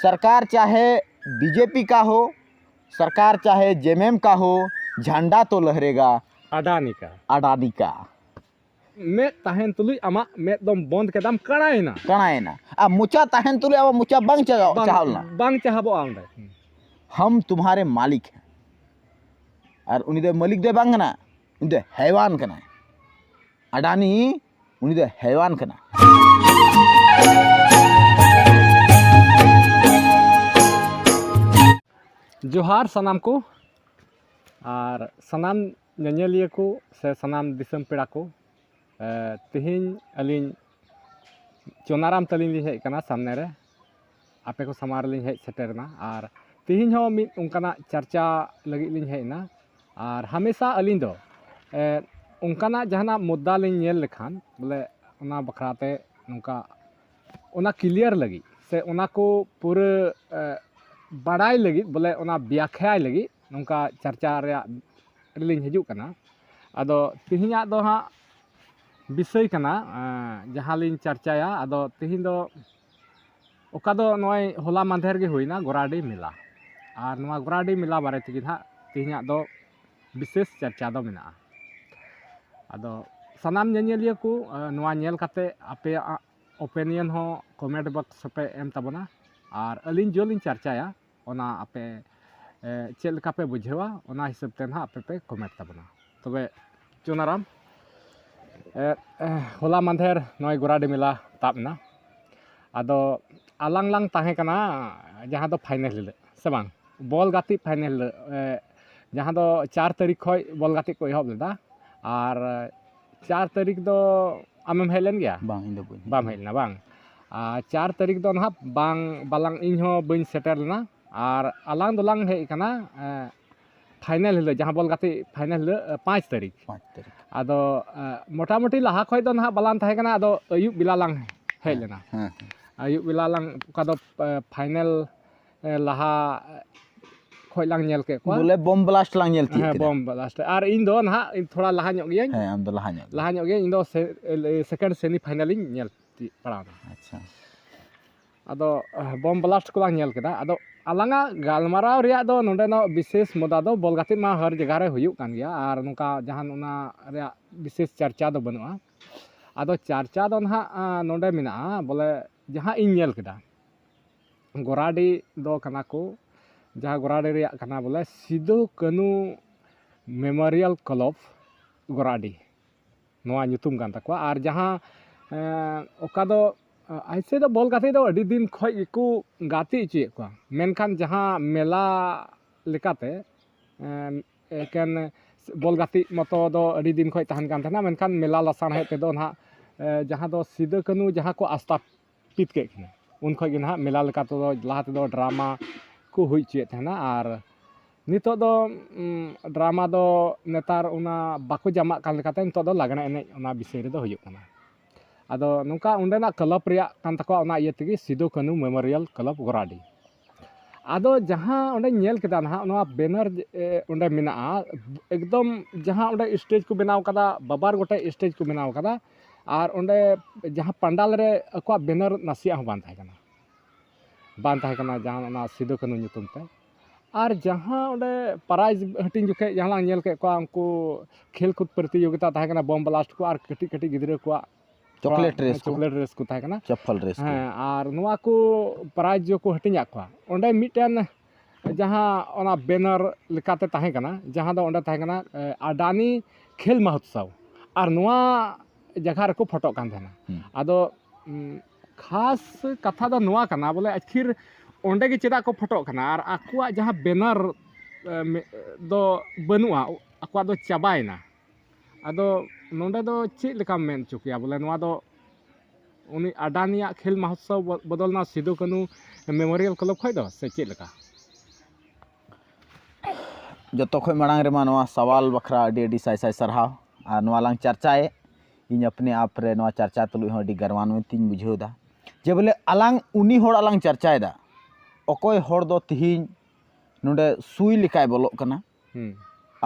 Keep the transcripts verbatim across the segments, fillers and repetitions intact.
सरकार चाहे बीजेपी का हो, सरकार चाहे जेएमएम का हो, झंडा तो लहरेगा अडानी का। अडानी का। ᱢᱮᱫ ᱛᱟᱦᱮᱱ ᱛᱩᱞᱩᱡ ᱟᱢᱟᱜ ᱢᱮᱫ ᱫᱚᱢ ᱵᱚᱱᱫ ᱠᱮᱫᱟᱢ, ᱠᱟᱬᱟᱭᱮᱱᱟ᱾ ᱠᱟᱬᱟᱭᱮᱱᱟ᱾ ᱟᱨ ᱢᱚᱪᱟ ᱛᱟᱦᱮᱱ ᱛᱩᱞᱩᱡ ᱟᱵᱚ ᱢᱚᱪᱟ ᱵᱟᱝ ᱪᱟᱜᱟᱣ, ᱵᱟᱝ, ᱪᱟᱦᱟᱣ ᱞᱮᱱᱟ᱾ ᱵᱟᱝ ᱪᱟᱦᱟᱵᱚᱜᱼᱟ ᱚᱸᱰᱮ᱾ हम तुम्हारे मालिक हैं, ᱟᱨ ᱩᱱᱤ ᱫᱚ ᱢᱟᱹᱞᱤᱠ ᱫᱚᱭ ᱵᱟᱝ ᱠᱟᱱᱟ, ᱩᱱᱤ ᱫᱚ ᱦᱟᱭᱣᱟᱱ ᱠᱟᱱᱟᱭ᱾ ᱟᱰᱟᱱᱤ, ᱩᱱᱤ ᱫᱚ ᱦᱟᱭᱣᱟᱱ ᱠᱟᱱᱟ᱾ ᱡᱚᱦᱟᱨ ᱥᱟᱱᱟᱢ ᱠᱚ, ᱟᱨ ᱥᱟᱱᱟᱢ ᱧᱮᱧᱮᱞᱤᱭᱟᱹ ᱠᱚ ᱥᱮ ᱥᱟᱱᱟᱢ ᱫᱤᱥᱚᱢ ᱯᱮᱲᱟ ᱠᱚ, ᱮ, ᱛᱮᱦᱮᱧ ᱟᱹᱞᱤᱧ ᱪᱚᱱᱟᱨᱟᱢ ᱛᱟᱹᱞᱤᱧ ᱞᱤᱧ ᱦᱮᱡ ᱟᱠᱟᱱᱟ ᱥᱟᱢᱱᱮ ᱨᱮ, ᱟᱯᱮ ᱠᱚ ᱥᱟᱢᱟᱝ ᱨᱮᱞᱤᱧ ᱦᱮᱡ ᱥᱮᱴᱮᱨ ᱮᱱᱟ᱾ ᱟᱨ ᱛᱮᱦᱮᱧ ᱦᱚᱸ ᱢᱤᱫ ᱚᱱᱠᱟᱱᱟᱜ ᱪᱟᱨᱪᱟ ᱞᱟᱹᱜᱤᱫ ᱞᱤᱧ ᱦᱮᱡ ᱮᱱᱟ᱾ ᱟᱨ ᱦᱟᱢᱮᱥᱟ ᱟᱹᱞᱤᱧ ᱫᱚ, ᱮ, ᱚᱱᱠᱟᱱᱟᱜ ᱡᱟᱦᱟᱱᱟᱜ ᱢᱩᱫᱽᱫᱟ ᱞᱤᱧ ᱧᱮᱞ ᱞᱮᱠᱷᱟᱱ, ᱵᱚᱞᱮ, ᱚᱱᱟ ᱵᱟᱠᱷᱨᱟ ᱛᱮ ᱱᱚᱝᱠᱟ ᱚᱱᱟ clear ᱞᱟᱹᱜᱤᱫ ᱥᱮ ᱚᱱᱟ ᱠᱚ ᱯᱩᱨᱟᱹ, ᱮ, ᱵᱟᱲᱟᱭ ᱞᱟᱹᱜᱤᱫ, ᱵᱚᱞᱮ, ᱚᱱᱟ ᱵᱮᱭᱟᱠᱷᱭᱟᱭ ᱞᱟᱹᱜᱤᱫ ᱱᱚᱝᱠᱟ ᱪᱟᱨᱪᱟ ᱨᱮᱭᱟᱜ ᱨᱮᱞᱤᱧ ᱦᱤᱡᱩᱜ ᱠᱟᱱᱟ᱾ ᱟᱫᱚ ᱛᱮᱦᱮᱧᱟᱜ ᱫᱚ ᱦᱟᱸᱜ ᱵᱤᱥᱚᱭ ᱠᱟᱱᱟ, ᱮᱸ, ᱡᱟᱦᱟᱸ ᱞᱤᱧ ᱪᱟᱨᱪᱟᱭᱟ᱾ ᱟᱫᱚ ᱛᱮᱦᱮᱧ ᱫᱚ ᱚᱠᱟ ᱫᱚ ᱱᱚᱜᱼᱚᱭ ᱦᱚᱞᱟ ᱢᱟᱫᱷᱮᱨ ᱜᱮ ᱦᱩᱭᱱᱟ ᱜᱚᱨᱟᱰᱤ ᱢᱮᱞᱟ, ᱟᱨ ᱱᱚᱣᱟ ᱜᱚᱨᱟᱰᱤ ᱢᱮᱞᱟ ᱵᱟᱨᱮ ᱛᱮᱜᱮ ᱱᱟᱦᱟᱜ ᱛᱮᱦᱮᱧᱟᱜ ᱫᱚ ᱵᱤᱥᱮᱥ ᱪᱟᱨᱪᱟ ᱫᱚ ᱢᱮᱱᱟᱜᱼᱟ᱾ ᱟᱫᱚ ᱥᱟᱱᱟᱢ ᱧᱮᱧᱮᱞᱤᱭᱟᱹ ᱠᱚ, ᱮᱸ, ᱱᱚᱣᱟ ᱧᱮᱞ ᱠᱟᱛᱮ ᱟᱯᱮᱭᱟᱜ opinion ᱦᱚᱸ comment box ᱨᱮᱯᱮ ᱮᱢ ᱛᱟᱵᱚᱱᱟ, ᱟᱨ ᱟᱹᱞᱤᱧ ᱡᱮ ᱞᱤᱧ ᱪᱟᱨᱪᱟᱭᱟ, ᱚᱱᱟ ᱟᱯᱮ, ᱮ, ᱪᱮᱫ ᱞᱮᱠᱟ ᱯᱮ ᱵᱩᱡᱷᱟᱹᱣᱟ, ᱚᱱᱟ ᱦᱤᱥᱟᱹᱵ ᱛᱮ ᱱᱟᱦᱟᱜ ᱟᱯᱮ ᱯᱮ comment ᱛᱟᱵᱚᱱᱟ᱾ ᱛᱚᱵᱮ ᱪᱩᱱᱟᱨᱟᱢ, ᱮ, ᱮ, ᱦᱚᱞᱟ ᱢᱟᱫᱷᱮᱨ ᱱᱚᱜᱼᱚᱭ ᱜᱚᱨᱟᱰᱤ ᱢᱮᱞᱟ ᱛᱟᱵ ᱮᱱᱟ᱾ ᱟᱫᱚ ᱟᱞᱟᱝ ᱞᱟᱝ ᱛᱟᱦᱮᱸ ᱠᱟᱱᱟ ᱡᱟᱦᱟᱸ ᱫᱚ final ᱦᱤᱞᱳᱜ, ᱥᱮ ᱵᱟᱝ, ᱵᱚᱞ ᱜᱟᱛᱮᱜ final ᱦᱤᱞᱳᱜ, ᱮ, ᱡᱟᱦᱟᱸ ᱫᱚ ᱪᱟᱨ ᱛᱟᱹᱨᱤᱠᱷ ᱠᱷᱚᱡ ᱵᱚᱞ ᱜᱟᱛᱮᱜ ᱠᱚ ᱮᱦᱚᱵ ᱞᱮᱫᱟ᱾ ᱟᱨ ᱪᱟᱨ ᱛᱟᱹᱨᱤᱠᱷ ᱫᱚ ᱟᱢᱮᱢ ᱦᱮᱡ ᱞᱮᱱ ᱜᱮᱭᱟ? ᱵᱟᱝ, ᱤᱧ ᱫᱚ ᱵᱟᱹᱧ ᱦᱮᱡ ᱵᱟᱢ ᱞᱮᱱᱟ᱾ ᱦᱮᱡ ᱞᱮᱱᱟ, ᱵᱟᱝ? ᱟᱨ ᱪᱟᱨ ᱛᱟᱹᱨᱤᱠᱷ ᱫᱚ ᱱᱟᱦᱟᱜ ᱵᱟᱝ, ᱵᱟᱞᱟᱝ, ᱤᱧ ᱦᱚᱸ ᱵᱟᱹᱧ ᱥᱮᱴᱮᱨ ᱞᱮᱱᱟ᱾ ᱟᱨ ᱟᱞᱟᱝ ᱫᱚᱞᱟᱝ ᱦᱮᱡ ᱟᱠᱟᱱᱟ, ᱮ, final ᱦᱤᱞᱳᱜ, ᱡᱟᱦᱟᱸ ᱵᱚᱞ ᱜᱟᱛᱮᱜ final ᱦᱤᱞᱳᱜ, ᱮ, ᱯᱟᱸᱪ ᱛᱟᱹᱨᱤᱠᱷ᱾ ᱯᱟᱸᱪ ᱛᱟᱹᱨᱤᱠᱷ᱾ ᱟᱫᱚ, ᱮ, ᱢᱚᱴᱟᱢᱩᱴᱤ ᱞᱟᱦᱟ ᱠᱷᱚᱡ ᱫᱚ ᱱᱟᱦᱟᱜ ᱵᱟᱞᱟᱝ ᱛᱟᱦᱮᱸ ᱠᱟᱱᱟ, ᱟᱫᱚ ᱟᱹᱭᱩᱵ ᱵᱮᱞᱟ ᱞᱟᱝ ᱦᱮᱡ ᱦᱮᱸ, ᱞᱮᱱᱟ᱾ ᱦᱮᱸ, ᱦᱮᱸ᱾ ᱟᱹᱭᱩᱵ ᱵᱮᱞᱟ ᱞᱟᱝ, ᱚᱠᱟ ᱫᱚ, ᱮ, final, ᱮ, ᱞᱟᱦᱟ ᱠᱷᱚᱡ ᱞᱟᱝ ᱧᱮᱞ ᱠᱮᱫ ᱠᱚᱣᱟ᱾ ᱵᱚᱞᱮ ᱵᱚᱢ blast ᱞᱟᱝ ᱧᱮᱞ ᱛᱤᱭᱳᱜ ᱦᱮᱸ, ᱠᱮᱫᱟ᱾ ᱵᱚᱢ blast᱾ ᱟᱨ ᱤᱧ ᱫᱚ ᱱᱟᱦᱟᱜ ᱤᱧ ᱛᱷᱚᱲᱟ ᱞᱟᱦᱟ ᱧᱚᱜ ᱜᱮᱭᱟᱹᱧ᱾ ᱦᱮᱸ, ᱟᱢ ᱫᱚ ᱞᱟᱦᱟ ᱧᱚᱜ ᱜᱮ᱾ ᱞᱟᱦᱟ ᱧᱚᱜ ᱜᱮᱭᱟᱹᱧ, ᱤᱧ ᱫᱚ ᱥᱮ-, ᱮ, second semi final ᱤᱧ ᱧᱮᱞ ᱛᱤᱭᱳᱜ ᱯᱟᱲᱟᱣ ᱮᱱᱟ᱾ ᱟᱪᱪᱷᱟ᱾ ᱟᱫᱚ ᱵᱚᱢ ᱵᱞᱟᱥᱴ ᱠᱚᱞᱟᱝ ᱧᱮᱞ ᱠᱮᱫᱟ᱾ ᱟᱫᱚ ᱟᱞᱟᱝᱟᱜ ᱜᱟᱞᱢᱟᱨᱟᱣ ᱨᱮᱭᱟᱜ ᱫᱚ ᱱᱚᱰᱮᱱᱟᱜ ᱵᱤᱥᱮᱥ ᱢᱩᱫᱽᱫᱟ ᱫᱚ ᱵᱚᱞ ᱜᱟᱛᱮᱜ ᱢᱟ ᱦᱟᱨ ᱡᱟᱭᱜᱟ ᱨᱮ ᱦᱩᱭᱩᱜ ᱠᱟᱱ ᱜᱮᱭᱟ, ᱟᱨ ᱱᱚᱝᱠᱟ ᱡᱟᱦᱟᱱ ᱚᱱᱟ ᱨᱮᱭᱟᱜ ᱵᱤᱥᱮᱥ ᱪᱟᱨᱪᱟ ᱫᱚ ᱵᱟᱹᱱᱩᱜᱼᱟ᱾ ᱟᱫᱚ ᱪᱟᱨᱪᱟ ᱫᱚ ᱱᱟᱦᱟᱜ ᱱᱚᱰᱮ ᱢᱮᱱᱟᱜᱼᱟ, ᱵᱚᱞᱮ ᱡᱟᱦᱟᱸ ᱤᱧ ᱧᱮᱞ ᱠᱮᱫᱟ, ᱜᱚᱨᱟᱰᱤ ᱫᱚ ᱠᱟᱱᱟ ᱠᱚ, ᱡᱟᱦᱟᱸ ᱜᱚᱨᱟᱰᱤ ᱨᱮᱭᱟᱜ ᱠᱟᱱᱟ ᱵᱚᱞᱮ ᱥᱤᱫᱩ ᱠᱟᱹᱱᱩ ᱢᱮᱢᱳᱨᱤᱭᱟᱞ ᱠᱞᱟᱵᱽ ᱜᱚᱨᱟᱰᱤ, ᱱᱚᱣᱟ ᱧᱩᱛᱩᱢ ᱠᱟᱱ ᱛᱟᱠᱚᱣᱟ᱾ ᱟᱨ ᱡᱟᱦᱟᱸ ᱚᱠᱟ ᱫᱚ ᱟᱭᱥᱮ ᱫᱚ ᱵᱚᱞ ᱜᱟᱛᱮᱜ ᱫᱚ ᱟᱹᱰᱤ ᱫᱤᱱ ᱠᱷᱚᱱ ᱜᱮᱠᱚ ᱜᱟᱛᱮ ᱦᱚᱪᱚᱭᱮᱫ ᱠᱚᱣᱟ, ᱢᱮᱱᱠᱷᱟᱱ ᱡᱟᱦᱟᱸ ᱢᱮᱞᱟ ᱞᱮᱠᱟᱛᱮ ᱮᱠᱮᱱ ᱵᱚᱞ ᱜᱟᱛᱮᱜ ᱢᱚᱛᱚ ᱫᱚ ᱟᱹᱰᱤ ᱫᱤᱱ ᱠᱷᱚᱱ ᱛᱟᱦᱮᱱ ᱠᱟᱱ ᱛᱟᱦᱮᱱᱟ, ᱢᱮᱱᱠᱷᱟᱱ ᱢᱮᱞᱟ ᱞᱟᱥᱟᱲᱦᱮᱫ ᱛᱮᱫᱚ ᱱᱟᱦᱟᱜ ᱡᱟᱦᱟᱸ ᱫᱚ ᱥᱤᱫᱩ ᱠᱟᱹᱱᱩ ᱡᱟᱦᱟᱸ ᱠᱚ ᱟᱥᱛᱷᱟᱯᱤᱛ ᱠᱮᱫ ᱠᱤᱱᱟ, ᱩᱱ ᱠᱷᱚᱱ ᱜᱮ ᱱᱟᱦᱟᱜ ᱢᱮᱞᱟ ᱞᱮᱠᱟ ᱛᱮᱫᱚ ᱞᱟᱦᱟ ᱛᱮᱫᱚ ᱰᱨᱟᱢᱟ ᱠᱚ ᱦᱩᱭ ᱦᱚᱪᱚᱭᱮᱫ ᱛᱟᱦᱮᱱᱟ᱾ ᱟᱨ ᱱᱤᱛᱚᱜ ᱫᱚ ᱰᱨᱟᱢᱟ ᱫᱚ ᱱᱮᱛᱟᱨ ᱚᱱᱟ ᱵᱟᱠᱚ ᱡᱟᱢᱟᱜ ᱠᱟᱱ ᱞᱮᱠᱟᱛᱮ ᱱᱤᱛᱚᱜ ᱫᱚ ᱞᱟᱜᱽᱬᱮ ᱮᱱᱮᱡ ᱚᱱᱟ ᱵᱤᱥᱚᱭ ᱨᱮᱫᱚ ᱦᱩᱭᱩᱜ ᱠᱟᱱᱟ᱾ ᱟᱫᱚ ᱱᱚᱝᱠᱟ ᱚᱸᱰᱮᱱᱟᱜ ᱠᱞᱟᱵᱽ ᱨᱮᱭᱟᱜ ᱠᱟᱱ ᱛᱟᱠᱚᱣᱟ, ᱚᱱᱟ ᱤᱭᱟᱹ ᱛᱮᱜᱮ ᱥᱤᱫᱩ ᱠᱟᱹᱱᱩ ᱢᱮᱢᱳᱨᱤᱭᱟᱞ ᱠᱞᱟᱵᱽ ᱜᱚᱨᱟᱰᱤ᱾ ᱟᱫᱚ ᱡᱟᱦᱟᱸ ᱚᱸᱰᱮᱧ ᱧᱮᱞ ᱠᱮᱫᱟ ᱱᱟᱦᱟᱜ, ᱱᱚᱣᱟ ᱵᱮᱱᱟᱨ ᱚᱸᱰᱮ ᱢᱮᱱᱟᱜᱼᱟ, ᱮᱠᱫᱚᱢ ᱡᱟᱦᱟᱸ ᱚᱸᱰᱮ ᱥᱴᱮᱡᱽ ᱠᱚ ᱵᱮᱱᱟᱣ ᱠᱟᱫᱟ, ᱵᱟᱵᱟᱨ ᱜᱚᱴᱮᱡ ᱥᱴᱮᱡᱽ ᱠᱚ ᱵᱮᱱᱟᱣ ᱠᱟᱫᱟ᱾ ᱟᱨ ᱚᱸᱰᱮ ᱡᱟᱦᱟᱸ ᱯᱟᱱᱰᱟᱞ ᱨᱮ ᱟᱠᱚᱣᱟᱜ ᱵᱮᱱᱟᱨ ᱱᱟᱥᱮᱭᱟᱜ ᱦᱚᱸ ᱵᱟᱝ ᱛᱟᱦᱮᱸ ᱠᱟᱱᱟ, ᱵᱟᱝ ᱛᱟᱦᱮᱸ ᱠᱟᱱᱟ ᱡᱟᱦᱟᱸ ᱚᱱᱟ ᱥᱤᱫᱩ ᱠᱟᱹᱱᱩ ᱧᱩᱛᱩᱢ ᱛᱮ᱾ ᱟᱨ ᱡᱟᱦᱟᱸ ᱚᱸᱰᱮ ᱯᱨᱟᱭᱤᱡᱽ ᱦᱟᱹᱴᱤᱧ ᱡᱚᱠᱷᱮᱡ ᱡᱟᱦᱟᱸ ᱞᱟᱝ ᱧᱮᱞ ᱠᱮᱫ ᱠᱚᱣᱟ, ᱩᱱᱠᱩ ᱠᱷᱮᱞ ᱠᱩᱫ ᱯᱨᱚᱛᱤᱡᱳᱜᱤᱛᱟ ᱛᱟᱦᱮᱸ ᱠᱟᱱᱟ, ᱵᱚᱢ ᱵᱞᱟᱥᱴ ᱠᱚ ᱟᱨ ᱠᱟᱹᱴᱤᱡ ᱠᱟᱹᱴᱤᱡ ᱜᱤᱫᱽᱨᱟᱹ ᱠᱚᱣᱟᱜ ᱪᱚᱠᱞᱮᱴ ᱨᱮᱥ ᱠᱚ᱾ ᱪᱚᱠᱞᱮᱴ ᱨᱮᱥ ᱠᱚ ᱛᱟᱦᱮᱸ ᱠᱟᱱᱟ᱾ ᱪᱚᱯᱯᱚᱞ ᱨᱮᱥ ᱠᱚ᱾ ᱦᱮᱸ, ᱟᱨ ᱱᱚᱣᱟ ᱠᱚ ᱯᱨᱟᱭᱤᱡᱽ ᱠᱚ ᱦᱟᱹᱴᱤᱧᱟᱫ ᱠᱚᱣᱟ᱾ ᱚᱸᱰᱮ ᱢᱤᱫᱴᱮᱱ ᱡᱟᱦᱟᱸ ᱚᱱᱟ ᱵᱮᱱᱟᱨ ᱞᱮᱠᱟᱛᱮ ᱛᱟᱦᱮᱸ ᱠᱟᱱᱟ, ᱡᱟᱦᱟᱸ ᱫᱚ ᱚᱸᱰᱮ ᱛᱟᱦᱮᱸ ᱠᱟᱱᱟ ᱟᱰᱟᱱᱤ ᱠᱷᱮᱞ ᱢᱟᱦᱳᱛᱥᱚᱵᱽ᱾ ᱟᱨ ᱱᱚᱣᱟ ᱡᱟᱭᱜᱟ ᱨᱮᱠᱚ ᱯᱷᱳᱴᱳᱜ ᱠᱟᱱ ᱛᱟᱦᱮᱱᱟ᱾ ᱟᱫᱚ ᱠᱷᱟᱥ ᱠᱟᱛᱷᱟ ᱫᱚ ᱱᱚᱣᱟ ᱠᱟᱱᱟ ᱵᱚᱞᱮ, ᱟᱹᱠᱷᱤᱨ ᱚᱸᱰᱮ ᱜᱮ ᱪᱮᱫᱟᱜ ᱠᱚ ᱯᱷᱳᱴᱳᱜ ᱠᱟᱱᱟ? ᱟᱨ ᱟᱠᱚᱣᱟᱜ ᱡᱟᱦᱟᱸ ᱵᱮᱱᱟᱨ ᱫᱚ ᱵᱟᱹᱱᱩᱜᱼᱟ, ᱟᱠᱚᱣᱟᱜ ᱫᱚ ᱪᱟᱵᱟᱭᱮᱱᱟ᱾ ᱟᱫᱚ ᱱᱚᱰᱮ ᱫᱚ ᱪᱮᱫ ᱞᱮᱠᱟᱢ ᱢᱮᱱ ᱦᱚᱪᱚ ᱠᱮᱭᱟ ᱵᱚᱞᱮ, ᱱᱚᱣᱟ ᱫᱚ ᱩᱱᱤ ᱟᱰᱟᱱᱤᱭᱟᱜ ᱠᱷᱮᱞ ᱢᱟᱦᱳᱛᱥᱚᱵᱽ ᱵᱚᱫᱚᱞ ᱱᱟ ᱥᱤᱫᱩ ᱠᱟᱹᱱᱩ ᱢᱮᱢᱳᱨᱤᱭᱟᱞ ᱠᱞᱟᱵᱽ ᱠᱷᱚᱱ ᱫᱚ, ᱥᱮ ᱪᱮᱫ ᱞᱮᱠᱟ? ᱡᱚᱛᱚ ᱠᱷᱚᱱ ᱢᱟᱲᱟᱝ ᱨᱮᱢᱟ ᱱᱚᱣᱟ ᱥᱟᱣᱟᱞ ᱵᱟᱠᱷᱨᱟ ᱟᱹᱰᱤ ᱟᱹᱰᱤ ᱥᱟᱭ ᱥᱟᱭ ᱥᱟᱨᱦᱟᱣ᱾ ᱟᱨ ᱱᱚᱣᱟ ᱞᱟᱝ ᱪᱟᱨᱪᱟᱭᱮᱫ, ᱤᱧ ᱟᱯᱱᱮ ᱟᱯ ᱨᱮ ᱱᱚᱣᱟ ᱪᱟᱨᱪᱟ ᱛᱩᱞᱩᱡ ᱦᱚᱸ ᱟᱹᱰᱤ ᱜᱚᱨᱵᱟᱱᱣᱤᱛ ᱤᱧ ᱵᱩᱡᱷᱟᱹᱣ ᱮᱫᱟ᱾ ᱡᱮ ᱵᱚᱞᱮ ᱟᱞᱟᱝ ᱩᱱᱤ ᱦᱚᱲ ᱟᱞᱟᱝ ᱪᱟᱨᱪᱟᱭᱮᱫᱟ, ᱚᱠᱚᱭ ᱦᱚᱲ ᱫᱚ ᱛᱤᱦᱤᱧ ᱱᱚᱰᱮ ᱥᱩᱭ ᱞᱮᱠᱟᱭ ᱵᱚᱞᱚᱜ ᱠᱟᱱᱟ ᱦᱩᱸ᱾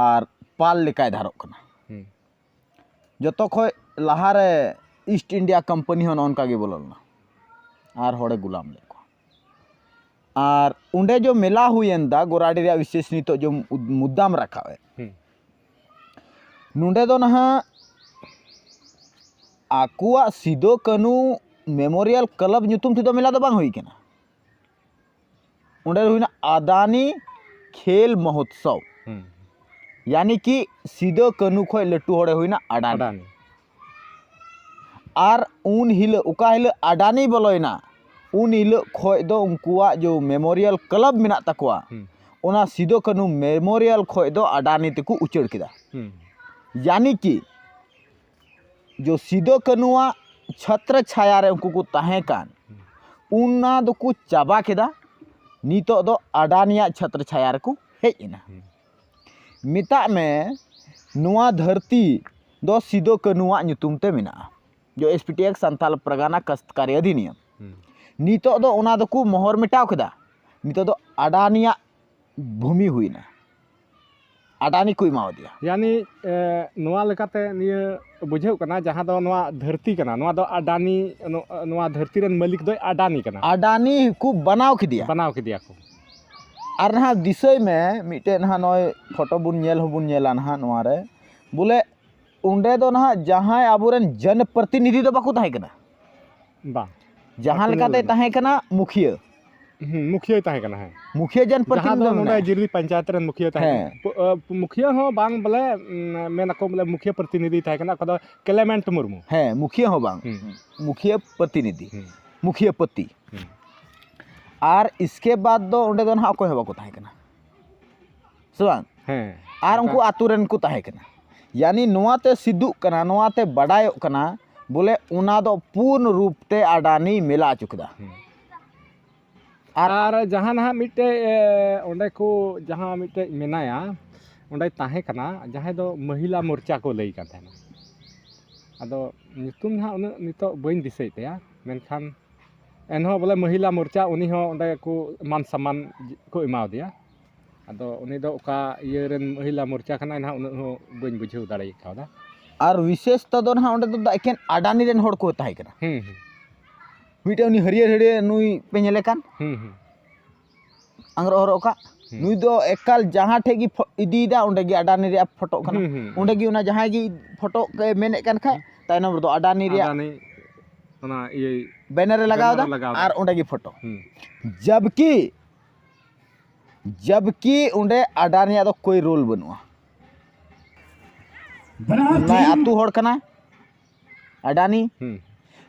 ᱟᱨ ᱯᱟᱞ ᱞᱮᱠᱟᱭ ᱫᱷᱟᱨᱚᱜ ᱠᱟᱱᱟ᱾ ᱦᱩᱸ᱾ ᱡᱚᱛᱚ ᱠᱷᱚᱡ ᱞᱟᱦᱟᱨᱮ ᱤᱥᱴ ᱤᱱᱰᱤᱭᱟ ᱠᱳᱢᱯᱟᱱᱤ ᱦᱚᱸ ᱱᱚᱜᱼᱚ ᱱᱚᱝᱠᱟ ᱜᱮ ᱵᱚᱞᱚ ᱞᱮᱱᱟ᱾ ᱟᱨ ᱦᱚᱲᱮ ᱜᱩᱞᱟᱢ ᱞᱮᱫ ᱠᱚᱣᱟ᱾ ᱟᱨ ᱚᱸᱰᱮ ᱡᱚ ᱢᱮᱞᱟ ᱦᱩᱭᱮᱱ ᱫᱟ, ᱜᱳᱨᱟᱰᱤ ᱨᱮᱭᱟᱜ ᱵᱤᱥᱮᱥ ᱱᱤᱛᱚᱜ ᱡᱚ ᱢᱩᱫ-, ᱢᱩᱫᱽᱫᱟᱢ ᱨᱟᱠᱟᱵ ᱮᱫ᱾ ᱦᱩᱸ᱾ ᱱᱚᱸᱰᱮ ᱫᱚ ᱱᱟᱦᱟᱜ ᱟᱠᱚᱣᱟᱜ ᱥᱤᱫᱚ ᱠᱟᱹᱱᱩ ᱢᱮᱢᱳᱨᱤᱭᱟᱞ ᱠᱞᱟᱵᱽ ᱧᱩᱛᱩᱢ ᱛᱮᱫᱚ ᱢᱮᱞᱟ ᱫᱚ ᱵᱟᱝ ᱦᱩᱭ ᱠᱟᱱᱟ᱾ ᱚᱸᱰᱮ ᱦᱩᱭᱱᱟ ᱟᱫᱟᱱᱤ ᱠᱷᱮᱞ ᱢᱚᱦᱳᱛᱥᱚᱵᱽ᱾ ᱦᱩᱸ᱾ ᱭᱟᱱᱤ ᱠᱤ ᱥᱤᱫᱚ ᱠᱟᱹᱱᱩ ᱠᱷᱚᱡ ᱞᱟᱹᱴᱩ ᱦᱚᱲᱮ ᱦᱩᱭᱱᱟ ᱟᱰᱟᱱᱤ᱾ ᱟᱰᱟᱱᱤ᱾ ᱟᱨ ᱩᱱ ᱦᱤᱞᱳᱜ, ᱚᱠᱟ ᱦᱤᱞᱳᱜ ᱟᱰᱟᱱᱤ ᱵᱚᱞᱚᱭᱮᱱᱟ, ᱩᱱ ᱦᱤᱞᱳᱜ ᱠᱷᱚᱡ ᱫᱚ ᱩᱱᱠᱩᱣᱟᱜ ᱡᱚ ᱢᱮᱢᱳᱨᱤᱭᱟᱞ ᱠᱞᱟᱵᱽ ᱢᱮᱱᱟᱜ ᱛᱟᱠᱚᱣᱟ, ᱦᱩᱸ᱾ ᱚᱱᱟ ᱥᱤᱫᱚ ᱠᱟᱹᱱᱩ ᱢᱮᱢᱳᱨᱤᱭᱟᱞ ᱠᱷᱚᱡ ᱫᱚ ᱟᱰᱟᱱᱤ ᱛᱮᱠᱚ ᱩᱪᱟᱹᱲ ᱠᱮᱫᱟ᱾ ᱦᱩᱸ᱾ ᱭᱟᱱᱤ ᱠᱤ ᱡᱚ ᱥᱤᱫᱚ ᱠᱟᱹᱱᱩᱣᱟᱜ ᱪᱷᱟᱛᱨᱚ ᱪᱷᱟᱭᱟ ᱨᱮ ᱩᱱᱠᱩ ᱠᱚ ᱛᱟᱦᱮᱸ ᱠᱟᱱ, ᱚᱱᱟ ᱫᱚᱠᱚ ᱪᱟᱵᱟ ᱠᱮᱫᱟ᱾ ᱱᱤᱛᱚᱜ ᱫᱚ ᱟᱰᱟᱱᱤᱭᱟᱜ ᱪᱷᱟᱛᱨᱚ ᱪᱷᱟᱭᱟ ᱨᱮᱠᱚ ᱦᱮᱡ ᱮᱱᱟ᱾ ᱦᱩᱸ᱾ ᱢᱮᱛᱟᱜ ᱢᱮ, ᱱᱚᱣᱟ ᱫᱷᱟᱹᱨᱛᱤ ᱫᱚ ᱥᱤᱫᱚ ᱠᱟᱹᱱᱩᱣᱟᱜ ᱧᱩᱛᱩᱢ ᱛᱮ ᱢᱮᱱᱟᱜᱼᱟ, ᱡᱚ ᱮᱥ ᱯᱤ ᱴᱤ ᱮᱠᱥ ᱥᱟᱱᱛᱟᱞ ᱯᱟᱨᱜᱟᱱᱟ ᱠᱟᱥᱛᱠᱟᱨᱤ ᱚᱫᱷᱤᱱᱤᱭᱚᱢ᱾ ᱦᱩᱸ᱾ ᱱᱤᱛᱚᱜ ᱫᱚ ᱚᱱᱟ ᱫᱚᱠᱚ ᱢᱚᱦᱚᱨ ᱢᱮᱴᱟᱣ ᱠᱮᱫᱟ, ᱱᱤᱛᱚᱜ ᱫᱚ ᱟᱰᱟᱱᱤᱭᱟᱜ ᱵᱷᱩᱢᱤ ᱦᱩᱭᱱᱟ, ᱟᱰᱟᱱᱤ ᱠᱚ ᱮᱢᱟᱣᱟᱫᱮᱭᱟ᱾ ᱭᱟᱱᱤ, ᱮ, ᱱᱚᱣᱟ ᱞᱮᱠᱟᱛᱮ ᱱᱤᱭᱟᱹ ᱵᱩᱡᱷᱟᱹᱜ ᱠᱟᱱᱟ, ᱡᱟᱦᱟᱸ ᱫᱚ ᱱᱚᱣᱟ ᱫᱷᱟᱹᱨᱛᱤ ᱠᱟᱱᱟ, ᱱᱚᱣᱟ ᱫᱚ ᱟᱰᱟᱱᱤ, ᱱᱚ-, ᱱᱚᱣᱟ ᱫᱷᱟᱹᱨᱛᱤ ᱨᱮᱱ ᱢᱟᱹᱞᱤᱠ ᱫᱚᱭ ᱟᱰᱟᱱᱤ ᱠᱟᱱᱟ᱾ ᱟᱰᱟᱱᱤ ᱠᱚ ᱵᱟᱱᱟᱣ ᱠᱮᱫᱮᱭᱟ᱾ ᱵᱟᱱᱟᱣ ᱠᱮᱫᱮᱭᱟ ᱠᱚ᱾ ᱟᱨ ᱱᱟᱦᱟᱜ ᱫᱤᱥᱟᱹᱭ ᱢᱮ, ᱢᱤᱫᱴᱮᱡ ᱱᱟᱦᱟᱜ ᱱᱚᱜᱼᱚᱭ ᱯᱷᱳᱴᱳ ᱵᱚᱱ ᱧᱮᱞ ᱦᱚᱸᱵᱚᱱ ᱧᱮᱞᱟ ᱱᱟᱦᱟᱜ ᱱᱚᱣᱟ ᱨᱮ, ᱵᱚᱞᱮ ᱚᱸᱰᱮ ᱫᱚ ᱱᱟᱦᱟᱜ ᱡᱟᱦᱟᱸᱭ ᱟᱵᱚᱨᱮᱱ ᱡᱚᱱ ᱯᱨᱚᱛᱤᱱᱤᱫᱷᱤ ᱫᱚ ᱵᱟᱠᱚ ᱛᱟᱦᱮᱸ ᱠᱟᱱᱟ᱾ ᱵᱟᱝ᱾ ᱡᱟᱦᱟᱸ ᱯᱨᱚᱛᱤᱱᱤᱫᱷᱤ ᱞᱮᱠᱟᱛᱮ ᱵᱟᱹᱱᱩᱜ᱾ ᱛᱟᱦᱮᱸ ᱠᱟᱱᱟ ᱢᱩᱠᱷᱤᱭᱟᱹ᱾ ᱦᱩᱸ, ᱢᱩᱠᱷᱤᱭᱟᱹᱭ ᱛᱟᱦᱮᱸ ᱠᱟᱱᱟ, ᱦᱮᱸ᱾ ᱢᱩᱠᱷᱤᱭᱟᱹ ᱡᱚᱱ ᱡᱟᱦᱟᱸ ᱯᱨᱚᱛᱤᱱᱤᱫᱷᱤ ᱫᱚ ᱫᱚ ᱱᱚᱰᱮ ᱢᱮᱱᱟᱭᱟ᱾ ᱡᱤᱨᱞᱤ ᱯᱚᱧᱪᱟᱭᱮᱛ ᱨᱮᱱ ᱢᱩᱠᱷᱤᱭᱟᱹ ᱛᱟᱦᱮᱸ ᱦᱮᱸ᱾ ᱠᱟᱱᱟ᱾ ᱯᱚ-, ᱟ, ᱢᱩᱠᱷᱤᱭᱟᱹ ᱦᱚᱸ ᱵᱟᱝ ᱵᱚᱞᱮ, ᱩᱢ, ᱢᱮᱱ ᱟᱠᱚ ᱵᱚᱞᱮ ᱢᱩᱠᱷᱤᱭᱟᱹ ᱯᱨᱚᱛᱤᱱᱤᱫᱷᱤ ᱛᱟᱦᱮᱸ ᱠᱟᱱᱟ, ᱚᱠᱟ ᱫᱚ ᱠᱞᱮᱢᱮᱱᱴ ᱢᱩᱨᱢᱩ᱾ ᱦᱮᱸ, ᱢᱩᱠᱷᱤᱭᱟᱹ ᱦᱚᱸ ᱵᱟᱝ᱾ ᱦᱩᱸ᱾ ᱢᱩᱠᱷᱤᱭᱟᱹ ᱯᱨᱚᱛᱤᱱᱤᱫᱷᱤ᱾ ᱦᱩᱸ᱾ ᱢᱩᱠᱷᱤᱭᱟᱹ ᱯᱚᱛᱤ᱾ ᱦᱩᱸ᱾ ᱟᱨ ᱤᱥᱠᱮ ᱵᱟᱫ ᱫᱚ ᱚᱸᱰᱮ ᱫᱚ ᱱᱟᱦᱟᱜ ᱚᱠᱚᱭ ᱦᱚᱸ ᱵᱟᱠᱚ ᱛᱟᱦᱮᱸ ᱠᱟᱱᱟ᱾ ᱥᱮ ᱵᱟᱝ? ᱦᱮᱸ᱾ ᱟᱨ ᱚᱱᱠᱟ᱾ ᱩᱱᱠᱩ ᱟᱛᱳ ᱨᱮᱱ ᱠᱚ ᱛᱟᱦᱮᱸ ᱠᱟᱱᱟ᱾ ᱭᱟᱱᱤ ᱱᱚᱣᱟ ᱛᱮ ᱥᱤᱫᱩᱜ ᱠᱟᱱᱟ, ᱱᱚᱣᱟ ᱛᱮ ᱵᱟᱰᱟᱭᱚᱜ ᱠᱟᱱᱟ, ᱵᱚᱞᱮ ᱚᱱᱟ ᱫᱚ ᱯᱩᱨᱱ ᱨᱩᱯ ᱛᱮ ᱟᱰᱟᱱᱤ ᱢᱮᱞᱟ ᱦᱚᱪᱚ ᱠᱮᱫᱟ᱾ ᱦᱩᱸ᱾ ᱟᱨ ᱟᱨ ᱡᱟᱦᱟᱸ ᱱᱟᱦᱟᱜ ᱢᱤᱫᱴᱮᱡ, ᱮ, ᱚᱸᱰᱮ ᱠᱚ ᱡᱟᱦᱟᱸ ᱢᱤᱫᱴᱮᱡ ᱢᱮᱱᱟᱭᱟ, ᱚᱸᱰᱮᱭ ᱛᱟᱦᱮᱸ ᱠᱟᱱᱟ, ᱡᱟᱦᱟᱸᱭ ᱫᱚ ᱢᱚᱦᱤᱞᱟ ᱢᱳᱨᱪᱟ ᱠᱚ ᱞᱟᱹᱭ ᱠᱟᱱ ᱛᱟᱦᱮᱱᱟ᱾ ᱟᱫᱚ ᱧᱩᱛᱩᱢ ᱱᱟᱦᱟᱜ ᱩᱱᱟᱹᱜ ᱱᱤᱛᱚᱜ ᱵᱟᱹᱧ ᱫᱤᱥᱟᱹᱭᱮᱫ ᱛᱟᱭᱟ, ᱢᱮᱱᱠᱷᱟᱱ ᱮᱱᱦᱚᱸ ᱵᱚᱞᱮ ᱢᱚᱦᱤᱞᱟ ᱢᱳᱨᱪᱟ ᱩᱱᱤ ᱦᱚᱸ ᱚᱸᱰᱮ ᱠᱚ ᱢᱟᱱ ᱥᱚᱱᱢᱟᱱ ᱠᱚ ᱮᱢᱟᱣᱟᱫᱮᱭᱟ᱾ ᱟᱫᱚ ᱩᱱᱤ ᱫᱚ ᱚᱠᱟ ᱤᱭᱟᱹ ᱨᱮᱱ ᱢᱚᱦᱤᱞᱟ ᱢᱳᱨᱪᱟ ᱠᱟᱱᱟᱭ ᱱᱟᱦᱟᱜ, ᱩᱱᱟᱹᱜ ᱦᱚᱸ ᱵᱟᱹᱧ ᱵᱩᱡᱷᱟᱹᱣ ᱫᱟᱲᱮ ᱠᱟᱣᱫᱟ᱾ ᱟᱨ ᱵᱤᱥᱮᱥ ᱛᱮᱫᱚ ᱱᱟᱦᱟᱜ ᱚᱸᱰᱮ ᱫᱚ ᱮᱠᱮᱱ ᱟᱰᱟᱱᱤ ᱨᱮᱱ ᱦᱚᱲ ᱠᱚ ᱛᱟᱦᱮᱸ ᱠᱟᱱᱟ᱾ ᱦᱩᱸ, ᱦᱩᱸ᱾ ᱢᱤᱫᱴᱮᱱ ᱩᱱᱤ ᱦᱟᱹᱨᱭᱟᱹᱲ ᱦᱟᱹᱨᱭᱟᱹᱲ ᱱᱩᱭ ᱯᱮ ᱧᱮᱞᱮ ᱠᱟᱱ, ᱦᱩᱸ ᱦᱩᱸ ᱟᱝᱨᱚᱜ ᱦᱚᱨᱚᱜ ᱟᱠᱟᱫ, ᱦᱩᱸ᱾ ᱱᱩᱭ ᱫᱚ ᱮᱠᱟᱞ ᱡᱟᱦᱟᱸ ᱴᱷᱮᱡ ᱜᱮ ᱯᱷᱚ- ᱤᱫᱤᱭᱮᱫᱟ, ᱚᱸᱰᱮ ᱜᱮ ᱟᱰᱟᱱᱤ ᱨᱮᱭᱟᱜ ᱯᱷᱳᱴᱳᱜ ᱠᱟᱱᱟ᱾ ᱦᱩᱸ, ᱦᱩᱸ, ᱦᱩᱸ᱾ ᱚᱸᱰᱮ ᱜᱮ ᱚᱱᱟ ᱡᱟᱦᱟᱸᱭ ᱜᱮ ᱯᱷᱳᱴᱳ ᱮ ᱢᱮᱱᱮᱫ ᱠᱟᱱ ᱠᱷᱟᱡ, ᱛᱟᱭᱱᱚᱢ ᱨᱮᱫᱚ ᱟᱰᱟᱱᱤ ᱨᱮᱭᱟᱜ ᱟᱰᱟᱱᱤ ᱚᱱᱟ ᱤᱭᱟᱹ ᱵᱮᱱᱟᱨ ᱮ ᱞᱟᱜᱟᱣ ᱮᱫᱟ᱾ ᱵᱮᱱᱟᱨ ᱮ ᱞᱟᱜᱟᱣ ᱮᱫᱟ᱾ ᱟᱨ ᱚᱸᱰᱮ ᱜᱮ ᱯᱷᱳᱴᱳ᱾ ᱦᱩᱸ᱾ ᱡᱟᱵᱠᱤ ᱡᱟᱵᱠᱤ ᱚᱸᱰᱮ ᱟᱰᱟᱱᱤᱭᱟᱜ ᱫᱚ ᱠᱳᱭ ᱨᱳᱞ ᱵᱟᱹᱱᱩᱜᱼᱟ᱾ ᱱᱟᱭ ᱟᱛᱳ ᱦᱚᱲ ᱠᱟᱱᱟ ᱟᱰᱟᱱᱤ᱾ ᱦᱩᱸ᱾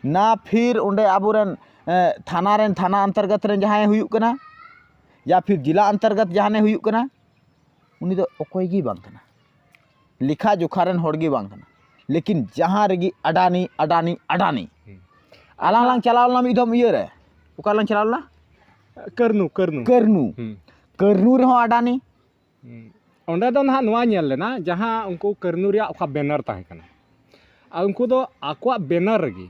ᱱᱟ ᱯᱷᱤᱨ ᱚᱸᱰᱮ ᱟᱵᱚᱨᱮᱱ ᱮ, ᱛᱷᱟᱱᱟ ᱨᱮᱱ, ᱛᱷᱟᱱᱟ ᱚᱱᱛᱚᱨᱜᱚᱛ ᱨᱮᱱ ᱡᱟᱦᱟᱸᱭ ᱦᱩᱭᱩᱜ ᱠᱟᱱᱟ, ᱭᱟ ᱯᱷᱤᱨ ᱡᱮᱞᱟ ᱚᱱᱛᱚᱨᱜᱚᱛ ᱡᱟᱦᱟᱸᱭ ᱦᱩᱭᱩᱜ ᱠᱟᱱᱟ, ᱩᱱᱤ ᱫᱚ ᱚᱠᱚᱭ ᱜᱮ ᱵᱟᱝ ᱠᱟᱱᱟ, ᱞᱮᱠᱷᱟ ᱡᱚᱠᱷᱟ ᱨᱮᱱ ᱦᱚᱲ ᱜᱮ ᱵᱟᱝ ᱠᱟᱱᱟ᱾ ᱞᱮᱠᱤᱱ ᱡᱟᱦᱟᱸ ᱨᱮᱜᱮ ᱟᱰᱟᱱᱤ, ᱟᱰᱟᱱᱤ, ᱟᱰᱟᱱᱤ᱾ ᱦᱩᱸ᱾ ᱟᱞᱟᱝ ᱞᱟᱝ ᱪᱟᱞᱟᱣ ᱞᱮᱱᱟ ᱢᱤᱫ ᱫᱷᱚᱢ ᱤᱭᱟᱹ ᱨᱮ, ᱚᱠᱟ ᱞᱟᱝ ᱪᱟᱞᱟᱣ ᱞᱮᱱᱟ? ᱠᱟᱹᱨᱱᱩ, ᱠᱟᱹᱨᱱᱩ᱾ ᱠᱟᱹᱨᱱᱩ᱾ ᱦᱩᱸ᱾ ᱠᱟᱹᱨᱱᱩ ᱨᱮᱦᱚᱸ ᱟᱰᱟᱱᱤ᱾ ᱦᱩᱸ᱾ ᱚᱸᱰᱮ ᱫᱚ ᱱᱟᱦᱟᱜ ᱱᱚᱣᱟ ᱧᱮᱞ ᱞᱮᱱᱟ, ᱡᱟᱦᱟᱸ ᱩᱱᱠᱩ ᱠᱟᱹᱨᱱᱩ ᱨᱮᱭᱟᱜ ᱚᱠᱟ ᱵᱮᱱᱟᱨ ᱛᱟᱦᱮᱸ ᱠᱟᱱᱟ, ᱟᱨ ᱩᱱᱠᱩ ᱫᱚ ᱟᱠᱚᱣᱟᱜ ᱵᱮᱱᱟᱨ ᱨᱮᱜᱮ,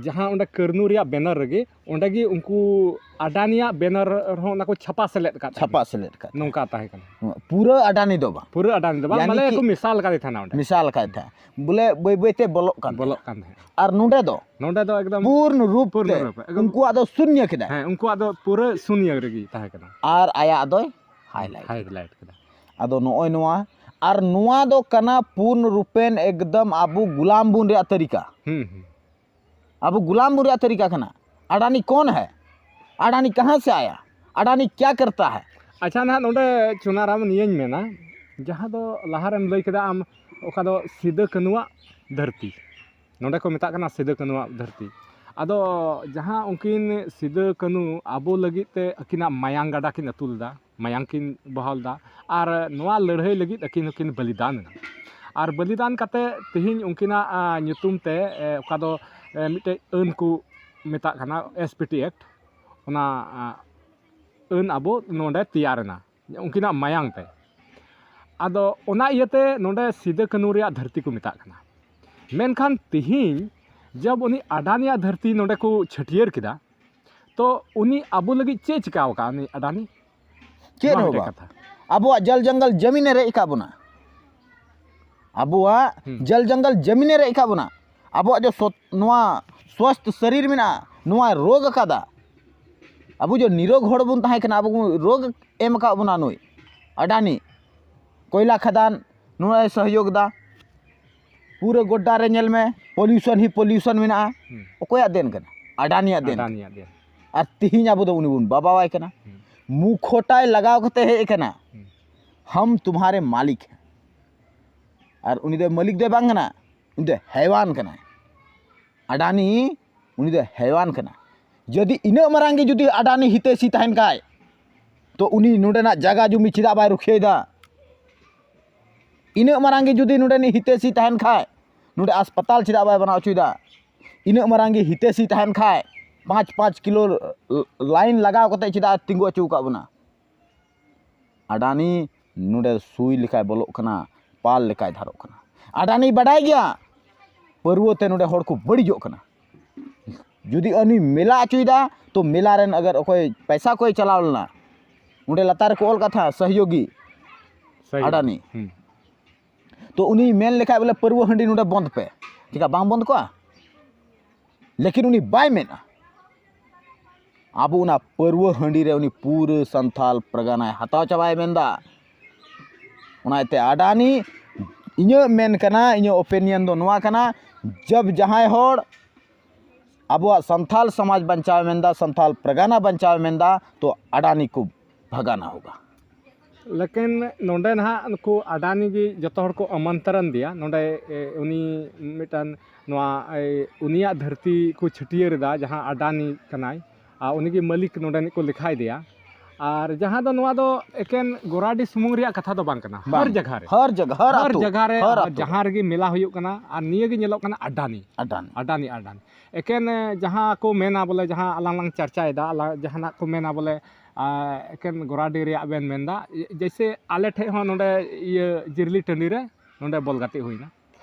ᱡᱟᱦᱟᱸ ᱚᱸᱰᱮ ᱠᱟᱹᱨᱱᱩ ᱨᱮᱭᱟᱜ ᱵᱮᱱᱟᱨ ᱨᱮᱜᱮ, ᱚᱸᱰᱮ ᱜᱮ ᱩᱱᱠᱩ ᱟᱰᱟᱱᱤᱭᱟᱜ ᱵᱮᱱᱟᱨ ᱨᱮᱦᱚᱸ ᱚᱱᱟ ᱠᱚ ᱪᱷᱟᱯᱟ ᱥᱮᱞᱮᱫ ᱟᱠᱟᱫ ᱛᱟᱦᱮᱸ ᱪᱷᱟᱯᱟ ᱠᱟᱱᱟ᱾ ᱥᱮᱞᱮᱫ ᱟᱠᱟᱫ ᱛᱟᱦᱮᱸ᱾ ᱱᱚᱝᱠᱟ ᱛᱟᱦᱮᱸ ᱠᱟᱱᱟ᱾ ᱯᱩᱨᱟᱹ ᱟᱰᱟᱱᱤ ᱫᱚ ᱵᱟᱝ᱾ ᱯᱩᱨᱟᱹ ᱟᱰᱟᱱᱤ ᱫᱚ ᱵᱟᱝ, ᱭᱟᱱᱤ ᱢᱟᱱᱮ ᱠᱤ ᱠᱚ ᱢᱮᱥᱟᱞ ᱟᱠᱟᱫᱮ ᱛᱟᱦᱮᱱᱟ ᱚᱸᱰᱮ᱾ ᱢᱮᱥᱟᱞ ᱟᱠᱟᱫ ᱛᱟᱦᱮᱸ᱾ ᱵᱚᱞᱮ ᱵᱟᱹᱭ ᱵᱟᱹᱭ ᱛᱮ ᱵᱚᱞᱚᱜ ᱠᱟᱱ ᱵᱚᱞᱚᱜ ᱛᱟᱦᱮᱸ᱾ ᱠᱟᱱ ᱛᱟᱦᱮᱸ᱾ ᱟᱨ ᱱᱚᱸᱰᱮ ᱫᱚ ᱱᱚᱸᱰᱮ ᱫᱚ ᱮᱠᱫᱚᱢ ᱯᱩᱨᱱ ᱨᱩᱯ ᱯᱩᱨᱱ ᱛᱮ ᱨᱩᱯ, ᱮᱠᱫᱚᱢ᱾ ᱩᱱᱠᱩᱣᱟᱜ ᱫᱚ ᱥᱩᱱᱭᱚ ᱠᱮᱫᱟᱭ᱾ ᱦᱮᱸ, ᱩᱱᱠᱩᱣᱟᱜ ᱫᱚ ᱯᱩᱨᱟᱹ ᱥᱩᱱᱭᱚ ᱨᱮᱜᱮ ᱛᱟᱦᱮᱸ ᱠᱟᱱᱟ᱾ ᱟᱨ ᱟᱭᱟᱜ ᱫᱚᱭ highlight ᱠᱮᱫᱟ᱾ Highlight ᱠᱮᱫᱟ᱾ ᱟᱫᱚ ᱱᱚᱜᱼᱚᱭ ᱱᱚᱣᱟ, ᱟᱨ ᱱᱚᱣᱟ ᱫᱚ ᱠᱟᱱᱟ ᱯᱩᱨᱱ ᱨᱩᱯᱮᱱ ᱮᱠᱫᱚᱢ ᱟᱵᱚ ᱜᱩᱞᱟᱢ ᱵᱚᱱ ᱨᱮᱭᱟᱜ ᱛᱟᱹᱨᱤᱠᱟ᱾ ᱦᱩᱸ, ᱦᱩᱸ᱾ ᱟᱵᱚ ᱜᱩᱞᱟᱢ ᱵᱚᱱ ᱨᱮᱭᱟᱜ ᱛᱟᱹᱨᱤᱠᱟ ᱠᱟᱱᱟ᱾ ᱟᱰᱟᱱᱤ ᱠᱚᱱ ᱦᱮ? ᱟᱰᱟᱱᱤ ᱠᱟᱦᱟᱸ ᱥᱮ ᱟᱭᱟ? ᱟᱰᱟᱱᱤ ᱠᱭᱟ ᱠᱟᱨᱛᱟ ᱦᱮ? ᱟᱪᱪᱷᱟ, ᱱᱟᱦᱟᱜ ᱱᱚᱰᱮ ᱪᱩᱱᱟᱨᱟᱢ ᱱᱤᱭᱟᱹᱧ ᱢᱮᱱᱟ, ᱡᱟᱦᱟᱸ ᱫᱚ ᱞᱟᱦᱟᱨᱮᱢ ᱞᱟᱹᱭ ᱠᱮᱫᱟ ᱟᱢ, ᱚᱠᱟ ᱫᱚ ᱥᱤᱫᱟᱹ ᱠᱟᱹᱱᱩᱣᱟᱜ ᱫᱷᱟᱹᱨᱛᱤ, ᱱᱚᱰᱮ ᱠᱚ ᱢᱮᱛᱟᱜ ᱠᱟᱱᱟ ᱥᱤᱫᱟᱹ ᱠᱟᱹᱱᱩᱣᱟᱜ ᱫᱷᱟᱹᱨᱛᱤ᱾ ᱟᱫᱚ ᱡᱟᱦᱟᱸ ᱩᱱᱠᱤᱱ ᱥᱤᱫᱟᱹ ᱠᱟᱹᱱᱩ ᱟᱵᱚ ᱞᱟᱹᱜᱤᱫ ᱛᱮ ᱟᱹᱠᱤᱱᱟᱜ ᱢᱟᱭᱟᱝ ᱜᱟᱰᱟ ᱠᱤᱱ ᱟᱹᱛᱩ ᱞᱮᱫᱟ, ᱢᱟᱭᱟᱝ ᱠᱤᱱ ᱵᱚᱦᱟᱣ ᱞᱮᱫᱟ, ᱟᱨ ᱱᱚᱣᱟ ᱞᱟᱹᱲᱦᱟᱹᱭ ᱞᱟᱹᱜᱤᱫ ᱟᱹᱠᱤᱱ ᱦᱚᱸᱠᱤᱱ ᱵᱚᱞᱤᱫᱟᱱ ᱮᱱᱟ᱾ ᱟᱨ ᱵᱚᱞᱤᱫᱟᱱ ᱠᱟᱛᱮ ᱛᱮᱦᱮᱧ ᱩᱱᱠᱤᱱᱟᱜ, ᱟ, ᱧᱩᱛᱩᱢ ᱛᱮ, ᱮ, ᱚᱠᱟ ᱫᱚ, ᱮ, ᱢᱤᱫᱴᱮᱡ ᱟᱹᱱ ᱠᱚ ᱢᱮᱛᱟᱜ ᱠᱟᱱᱟ, S P T Act, ᱚᱱᱟ, ᱟ, ᱟᱹᱱ ᱟᱵᱚ ᱱᱚᱰᱮ ᱛᱮᱭᱟᱨ ᱮᱱᱟ ᱩᱱᱠᱤᱱᱟᱜ ᱢᱟᱭᱟᱝ ᱛᱮ᱾ ᱟᱫᱚ ᱚᱱᱟ ᱤᱭᱟᱹᱛᱮ ᱱᱚᱰᱮ ᱥᱤᱫᱟᱹ ᱠᱟᱹᱱᱩ ᱨᱮᱭᱟᱜ ᱫᱷᱟᱹᱨᱛᱤ ᱠᱚ ᱢᱮᱛᱟᱜ ᱠᱟᱱᱟ᱾ ᱢᱮᱱᱠᱷᱟᱱ ᱛᱮᱦᱮᱧ ᱡᱟᱵ ᱩᱱᱤ ᱟᱰᱟᱱᱤᱭᱟᱜ ᱫᱷᱟᱹᱨᱛᱤ ᱱᱚᱰᱮ ᱠᱚ ᱪᱷᱟᱹᱴᱭᱟᱹᱨ ᱠᱮᱫᱟ, ᱛᱚ ᱩᱱᱤ ᱟᱵᱚ ᱞᱟᱹᱜᱤᱫ ᱪᱮᱫ ᱪᱤᱠᱟᱹ ᱟᱠᱟᱫ ᱩᱱᱤ ᱟᱰᱟᱱᱤ? ᱪᱮᱫ ᱱᱚᱣᱟ ᱦᱚᱸ ᱢᱤᱫᱴᱮᱡ ᱵᱟᱝ᱾ ᱠᱟᱛᱷᱟ᱾ ᱟᱵᱚᱣᱟᱜ ᱡᱚᱞ ᱡᱚᱝᱜᱚᱞ ᱡᱟᱹᱢᱤᱱᱮ ᱨᱮᱡ ᱟᱠᱟᱫ ᱵᱚᱱᱟ᱾ ᱟᱵᱚᱣᱟᱜ ᱦᱩᱸ᱾ ᱡᱚᱞ ᱡᱚᱝᱜᱚᱞ ᱡᱟᱹᱢᱤᱱᱮ ᱨᱮᱡ ᱟᱠᱟᱫ ᱵᱚᱱᱟ᱾ ᱟᱵᱚᱣᱟᱜ ᱡᱚ ᱥᱚᱛ-, ᱱᱚᱣᱟ ᱥᱣᱟᱥᱛᱷ ᱥᱟᱨᱤᱨ ᱢᱮᱱᱟᱜᱼᱟ, ᱱᱚᱣᱟ ᱨᱳᱜᱽ ᱟᱠᱟᱫᱟ᱾ ᱟᱵᱚ ᱡᱮ ᱱᱤᱨᱳᱜᱽ ᱦᱚᱲ ᱵᱚᱱ ᱛᱟᱦᱮᱸ ᱠᱟᱱᱟ, ᱟᱵᱚ ᱵᱚᱱ ᱨᱳᱜᱽ ᱮᱢ ᱟᱠᱟᱫ ᱵᱚᱱᱟ ᱱᱩᱭ ᱟᱰᱟᱱᱤ᱾ ᱠᱚᱭᱞᱟ ᱠᱷᱟᱫᱟᱱ ᱱᱚᱣᱟᱭ ᱥᱚᱦᱭᱳᱜᱽ ᱫᱟ᱾ ᱯᱩᱨᱟᱹ ᱜᱚᱰᱰᱟ ᱨᱮ ᱧᱮᱞ ᱢᱮ, ᱯᱚᱞᱤᱭᱩᱥᱚᱱ ᱦᱤ ᱯᱚᱞᱤᱭᱩᱥᱚᱱ ᱢᱮᱱᱟᱜᱼᱟ᱾ ᱦᱩᱸ᱾ ᱚᱠᱚᱭᱟᱜ ᱫᱮᱱ ᱠᱟᱱᱟ? ᱟᱰᱟᱱᱤᱭᱟᱜ ᱫᱮᱱ ᱠᱟᱱᱟ᱾ ᱟᱰᱟᱱᱤᱭᱟᱜ ᱫᱮᱱ᱾ ᱟᱨ ᱛᱤᱦᱤᱧ ᱟᱵᱚ ᱫᱚ ᱩᱱᱤ ᱵᱚᱱ ᱵᱟᱵᱟᱣᱟᱭ ᱠᱟᱱᱟ᱾ ᱦᱩᱸ᱾ ᱢᱩᱠᱷᱚᱴᱟᱭ ᱞᱟᱜᱟᱣ ᱠᱟᱛᱮ ᱦᱮᱡ ᱟᱠᱟᱱᱟ, ᱦᱩᱸ᱾ ᱦᱟᱢ ᱛᱩᱢᱦᱟᱨᱮ ᱢᱟᱞᱤᱠ ᱦᱮ᱾ ᱟᱨ ᱩᱱᱤ ᱫᱚ ᱢᱟᱹᱞᱤᱠ ᱫᱚᱭ ᱵᱟᱝ ᱠᱟᱱᱟ, ᱩᱱᱤ ᱫᱚ ᱦᱮᱣᱟᱱ ᱠᱟᱱᱟᱭ᱾ ᱟᱰᱟᱱᱤ ᱩᱱᱤ ᱫᱚ ᱦᱮᱣᱟᱱ ᱠᱟᱱᱟ᱾ ᱡᱩᱫᱤ ᱤᱱᱟᱹᱜ ᱢᱟᱨᱟᱝ ᱜᱮ ᱡᱩᱫᱤ ᱟᱰᱟᱱᱤ ᱦᱤᱛᱟᱹᱭᱥᱤ ᱛᱟᱦᱮᱱ ᱠᱷᱟᱭ, ᱛᱚ ᱩᱱᱤ ᱱᱚᱰᱮᱱᱟᱜ ᱡᱟᱭᱜᱟ ᱡᱩᱢᱤ ᱪᱮᱫᱟᱜ ᱵᱟᱭ ᱨᱩᱠᱷᱤᱭᱟᱹᱭᱮᱫᱟ? ᱤᱱᱟᱹᱜ ᱢᱟᱨᱟᱝ ᱜᱮ ᱡᱩᱫᱤ ᱱᱚᱰᱮᱱᱤᱡ ᱦᱤᱛᱟᱹᱭᱥᱤ ᱛᱟᱦᱮᱱ ᱠᱷᱟᱭ, ᱱᱚᱰᱮ ᱦᱟᱥᱯᱟᱛᱟᱞ ᱪᱮᱫᱟᱜ ᱵᱟᱭ ᱵᱮᱱᱟᱣ ᱦᱚᱪᱚᱭᱮᱫᱟ? ᱤᱱᱟᱹᱜ ᱢᱟᱨᱟᱝ ᱜᱮ ᱦᱤᱛᱟᱹᱭᱥᱤ ᱛᱟᱦᱮᱱ ᱠᱷᱟᱭ, ᱯᱟᱸᱪ ᱯᱟᱸᱪ ᱠᱤᱞᱳ ᱞᱟᱭᱤᱱ ᱞᱟᱜᱟᱣ ᱠᱟᱛᱮ ᱪᱮᱫᱟᱜ ᱮ ᱛᱤᱸᱜᱩ ᱦᱚᱪᱚ ᱟᱠᱟᱫ ᱵᱚᱱᱟ? ᱟᱰᱟᱱᱤ ᱱᱚᱰᱮ ᱥᱩᱭ ᱞᱮᱠᱟᱭ ᱵᱚᱞᱚᱜ ᱠᱟᱱᱟ, ᱯᱟᱞ ᱞᱮᱠᱟᱭ ᱫᱷᱟᱨᱚᱜ ᱠᱟᱱᱟ᱾ ᱟᱰᱟᱱᱤ ᱵᱟᱰᱟᱭ ᱜᱮᱭᱟ ᱯᱟᱹᱨᱣᱟᱹ ᱛᱮ ᱱᱚᱰᱮ ᱦᱚᱲ ᱠᱚ ᱵᱟᱹᱲᱤᱡᱚᱜ ᱠᱟᱱᱟ᱾ ᱡᱩᱫᱤ ᱩᱱᱤ ᱢᱮᱞᱟ ᱦᱚᱪᱚᱭᱮᱫᱟ, ᱛᱚ ᱢᱮᱞᱟ ᱨᱮᱱ ᱟᱜᱟᱨ ᱚᱠᱚᱭ ᱯᱟᱭᱥᱟ ᱠᱚᱭ ᱪᱟᱞᱟᱣ ᱞᱮᱱᱟ, ᱚᱸᱰᱮ ᱞᱟᱛᱟᱨ ᱨᱮᱠᱚ ᱚᱞ ᱠᱟᱛᱷᱟ ᱥᱚᱦᱭᱳᱜᱤ ᱥᱚᱦᱭᱳᱜᱤ᱾ ᱟᱰᱟᱱᱤ᱾ ᱦᱩᱸ᱾ ᱛᱚ ᱩᱱᱤ ᱢᱮᱱ ᱞᱮᱠᱷᱟᱡ ᱵᱚᱞᱮ, "ᱯᱟᱹᱨᱣᱟᱹ ᱦᱟᱺᱰᱤ ᱱᱚᱰᱮ ᱵᱚᱱᱫ ᱯᱮ", ᱪᱮᱠᱟ ᱵᱟᱝ ᱵᱚᱱᱫ ᱠᱚᱜᱼᱟ? ᱞᱮᱠᱤᱱ ᱩᱱᱤ ᱵᱟᱭ ᱢᱮᱱᱟ᱾ ᱟᱵᱚ ᱚᱱᱟ ᱯᱟᱹᱨᱣᱟᱹ ᱦᱟᱺᱰᱤ ᱨᱮ ᱩᱱᱤ ᱯᱩᱨᱟᱹ ᱥᱟᱱᱛᱷᱟᱞ ᱯᱨᱟᱜᱟᱱᱟᱭ ᱦᱟᱛᱟᱣ ᱪᱟᱵᱟᱭ ᱢᱮᱱᱫᱟ᱾ ᱚᱱᱟ ᱤᱭᱟᱹᱛᱮ ᱟᱰᱟᱱᱤ, ᱤᱧᱟᱹᱜ ᱢᱮᱱ ᱠᱟᱱᱟ, ᱤᱧᱟᱹᱜ opinion ᱫᱚ ᱱᱚᱣᱟ ᱠᱟᱱᱟ, ᱡᱟᱵ ᱡᱟᱦᱟᱸᱭ ᱦᱚᱲ ᱟᱵᱚᱣᱟᱜ ᱥᱟᱱᱛᱷᱟᱞ ᱥᱚᱢᱟᱡᱽ ᱵᱟᱧᱪᱟᱣ ᱢᱮᱱᱫᱟ, ᱥᱟᱱᱛᱷᱟᱞ ᱯᱨᱟᱜᱟᱱᱟ ᱵᱟᱧᱪᱟᱣ ᱢᱮᱱᱫᱟ, ᱛᱚ ᱟᱰᱟᱱᱤ ᱠᱚ ᱵᱷᱟᱜᱟᱱᱟ ᱦᱳᱜᱟ᱾ ᱞᱮᱠᱤᱱ ᱱᱚᱰᱮ ᱱᱟᱦᱟᱜ ᱱᱩᱠᱩ ᱟᱰᱟᱱᱤ ᱜᱮ ᱡᱚᱛᱚ ᱦᱚᱲ ᱠᱚ ᱟᱢᱚᱱᱛᱨᱚᱱ ᱫᱮᱭᱟ ᱱᱚᱰᱮ᱾ ᱮ, ᱩᱱᱤ ᱢᱤᱫᱴᱟᱝ ᱱᱚᱣᱟ, ᱮ, ᱩᱱᱤᱭᱟᱜ ᱫᱷᱟᱹᱨᱛᱤ ᱠᱚ ᱪᱷᱟᱹᱴᱭᱟᱹᱨ ᱮᱫᱟ, ᱡᱟᱦᱟᱸ ᱟᱰᱟᱱᱤ ᱠᱟᱱᱟᱭ, ᱟᱨ ᱩᱱᱤᱜᱮ ᱢᱟᱹᱞᱤᱠ ᱱᱚᱰᱮᱱᱤᱡ ᱠᱚ ᱞᱮᱠᱷᱟᱭ ᱫᱮᱭᱟ᱾ ᱟᱨ ᱡᱟᱦᱟᱸ ᱫᱚ, ᱱᱚᱣᱟ ᱫᱚ ᱮᱠᱮᱱ ᱜᱚᱨᱟᱰᱤ ᱥᱩᱢᱩᱝ ᱨᱮᱭᱟᱜ ᱠᱟᱛᱷᱟ ᱫᱚ ᱵᱟᱝ ᱠᱟᱱᱟ, ᱦᱟᱨ ᱵᱟᱝ, ᱡᱟᱭᱜᱟ ᱨᱮ, ᱦᱟᱨ ᱡᱟᱭᱜᱟ, ᱦᱟᱨ ᱦᱟᱨ ᱟᱛᱳ, ᱡᱟᱭᱜᱟ ᱨᱮ, ᱦᱟᱨ ᱟᱛᱳ᱾ ᱡᱟᱦᱟᱸ ᱨᱮᱜᱮ ᱢᱮᱞᱟ ᱦᱩᱭᱩᱜ ᱠᱟᱱᱟ, ᱟᱨ ᱱᱤᱭᱟᱹ ᱜᱮ ᱧᱮᱞᱚᱜ ᱠᱟᱱᱟ ᱟᱰᱟᱱᱤ, ᱟᱰᱟᱱᱤ᱾ ᱟᱰᱟᱱᱤ, ᱟᱰᱟᱱᱤ᱾ ᱮᱠᱮᱱ, ᱮ, ᱡᱟᱦᱟᱸ ᱠᱚ ᱢᱮᱱᱟ ᱵᱚᱞᱮ, ᱡᱟᱦᱟᱸ ᱟᱞᱟᱝ ᱞᱟᱝ ᱪᱟᱨᱪᱟᱭᱮᱫᱟ, ᱟᱞᱟᱝ ᱡᱟᱦᱟᱱᱟᱜ ᱠᱚ ᱢᱮᱱᱟ ᱵᱚᱞᱮ, ᱟ, ᱮᱠᱮᱱ ᱜᱚᱨᱟᱰᱤ ᱨᱮᱭᱟᱜ ᱵᱮᱱ ᱢᱮᱱᱫᱟ, ᱡᱮᱭᱥᱮ ᱟᱞᱮ ᱴᱷᱮᱡ ᱦᱚᱸ ᱱᱚᱰᱮ ᱤᱭᱟᱹ ᱡᱤᱨᱞᱤ ᱴᱟᱺᱰᱤ ᱨᱮ ᱱᱚᱰᱮ ᱵᱚᱞ ᱜᱟᱛᱮᱜ ᱦᱩᱭᱱᱟ᱾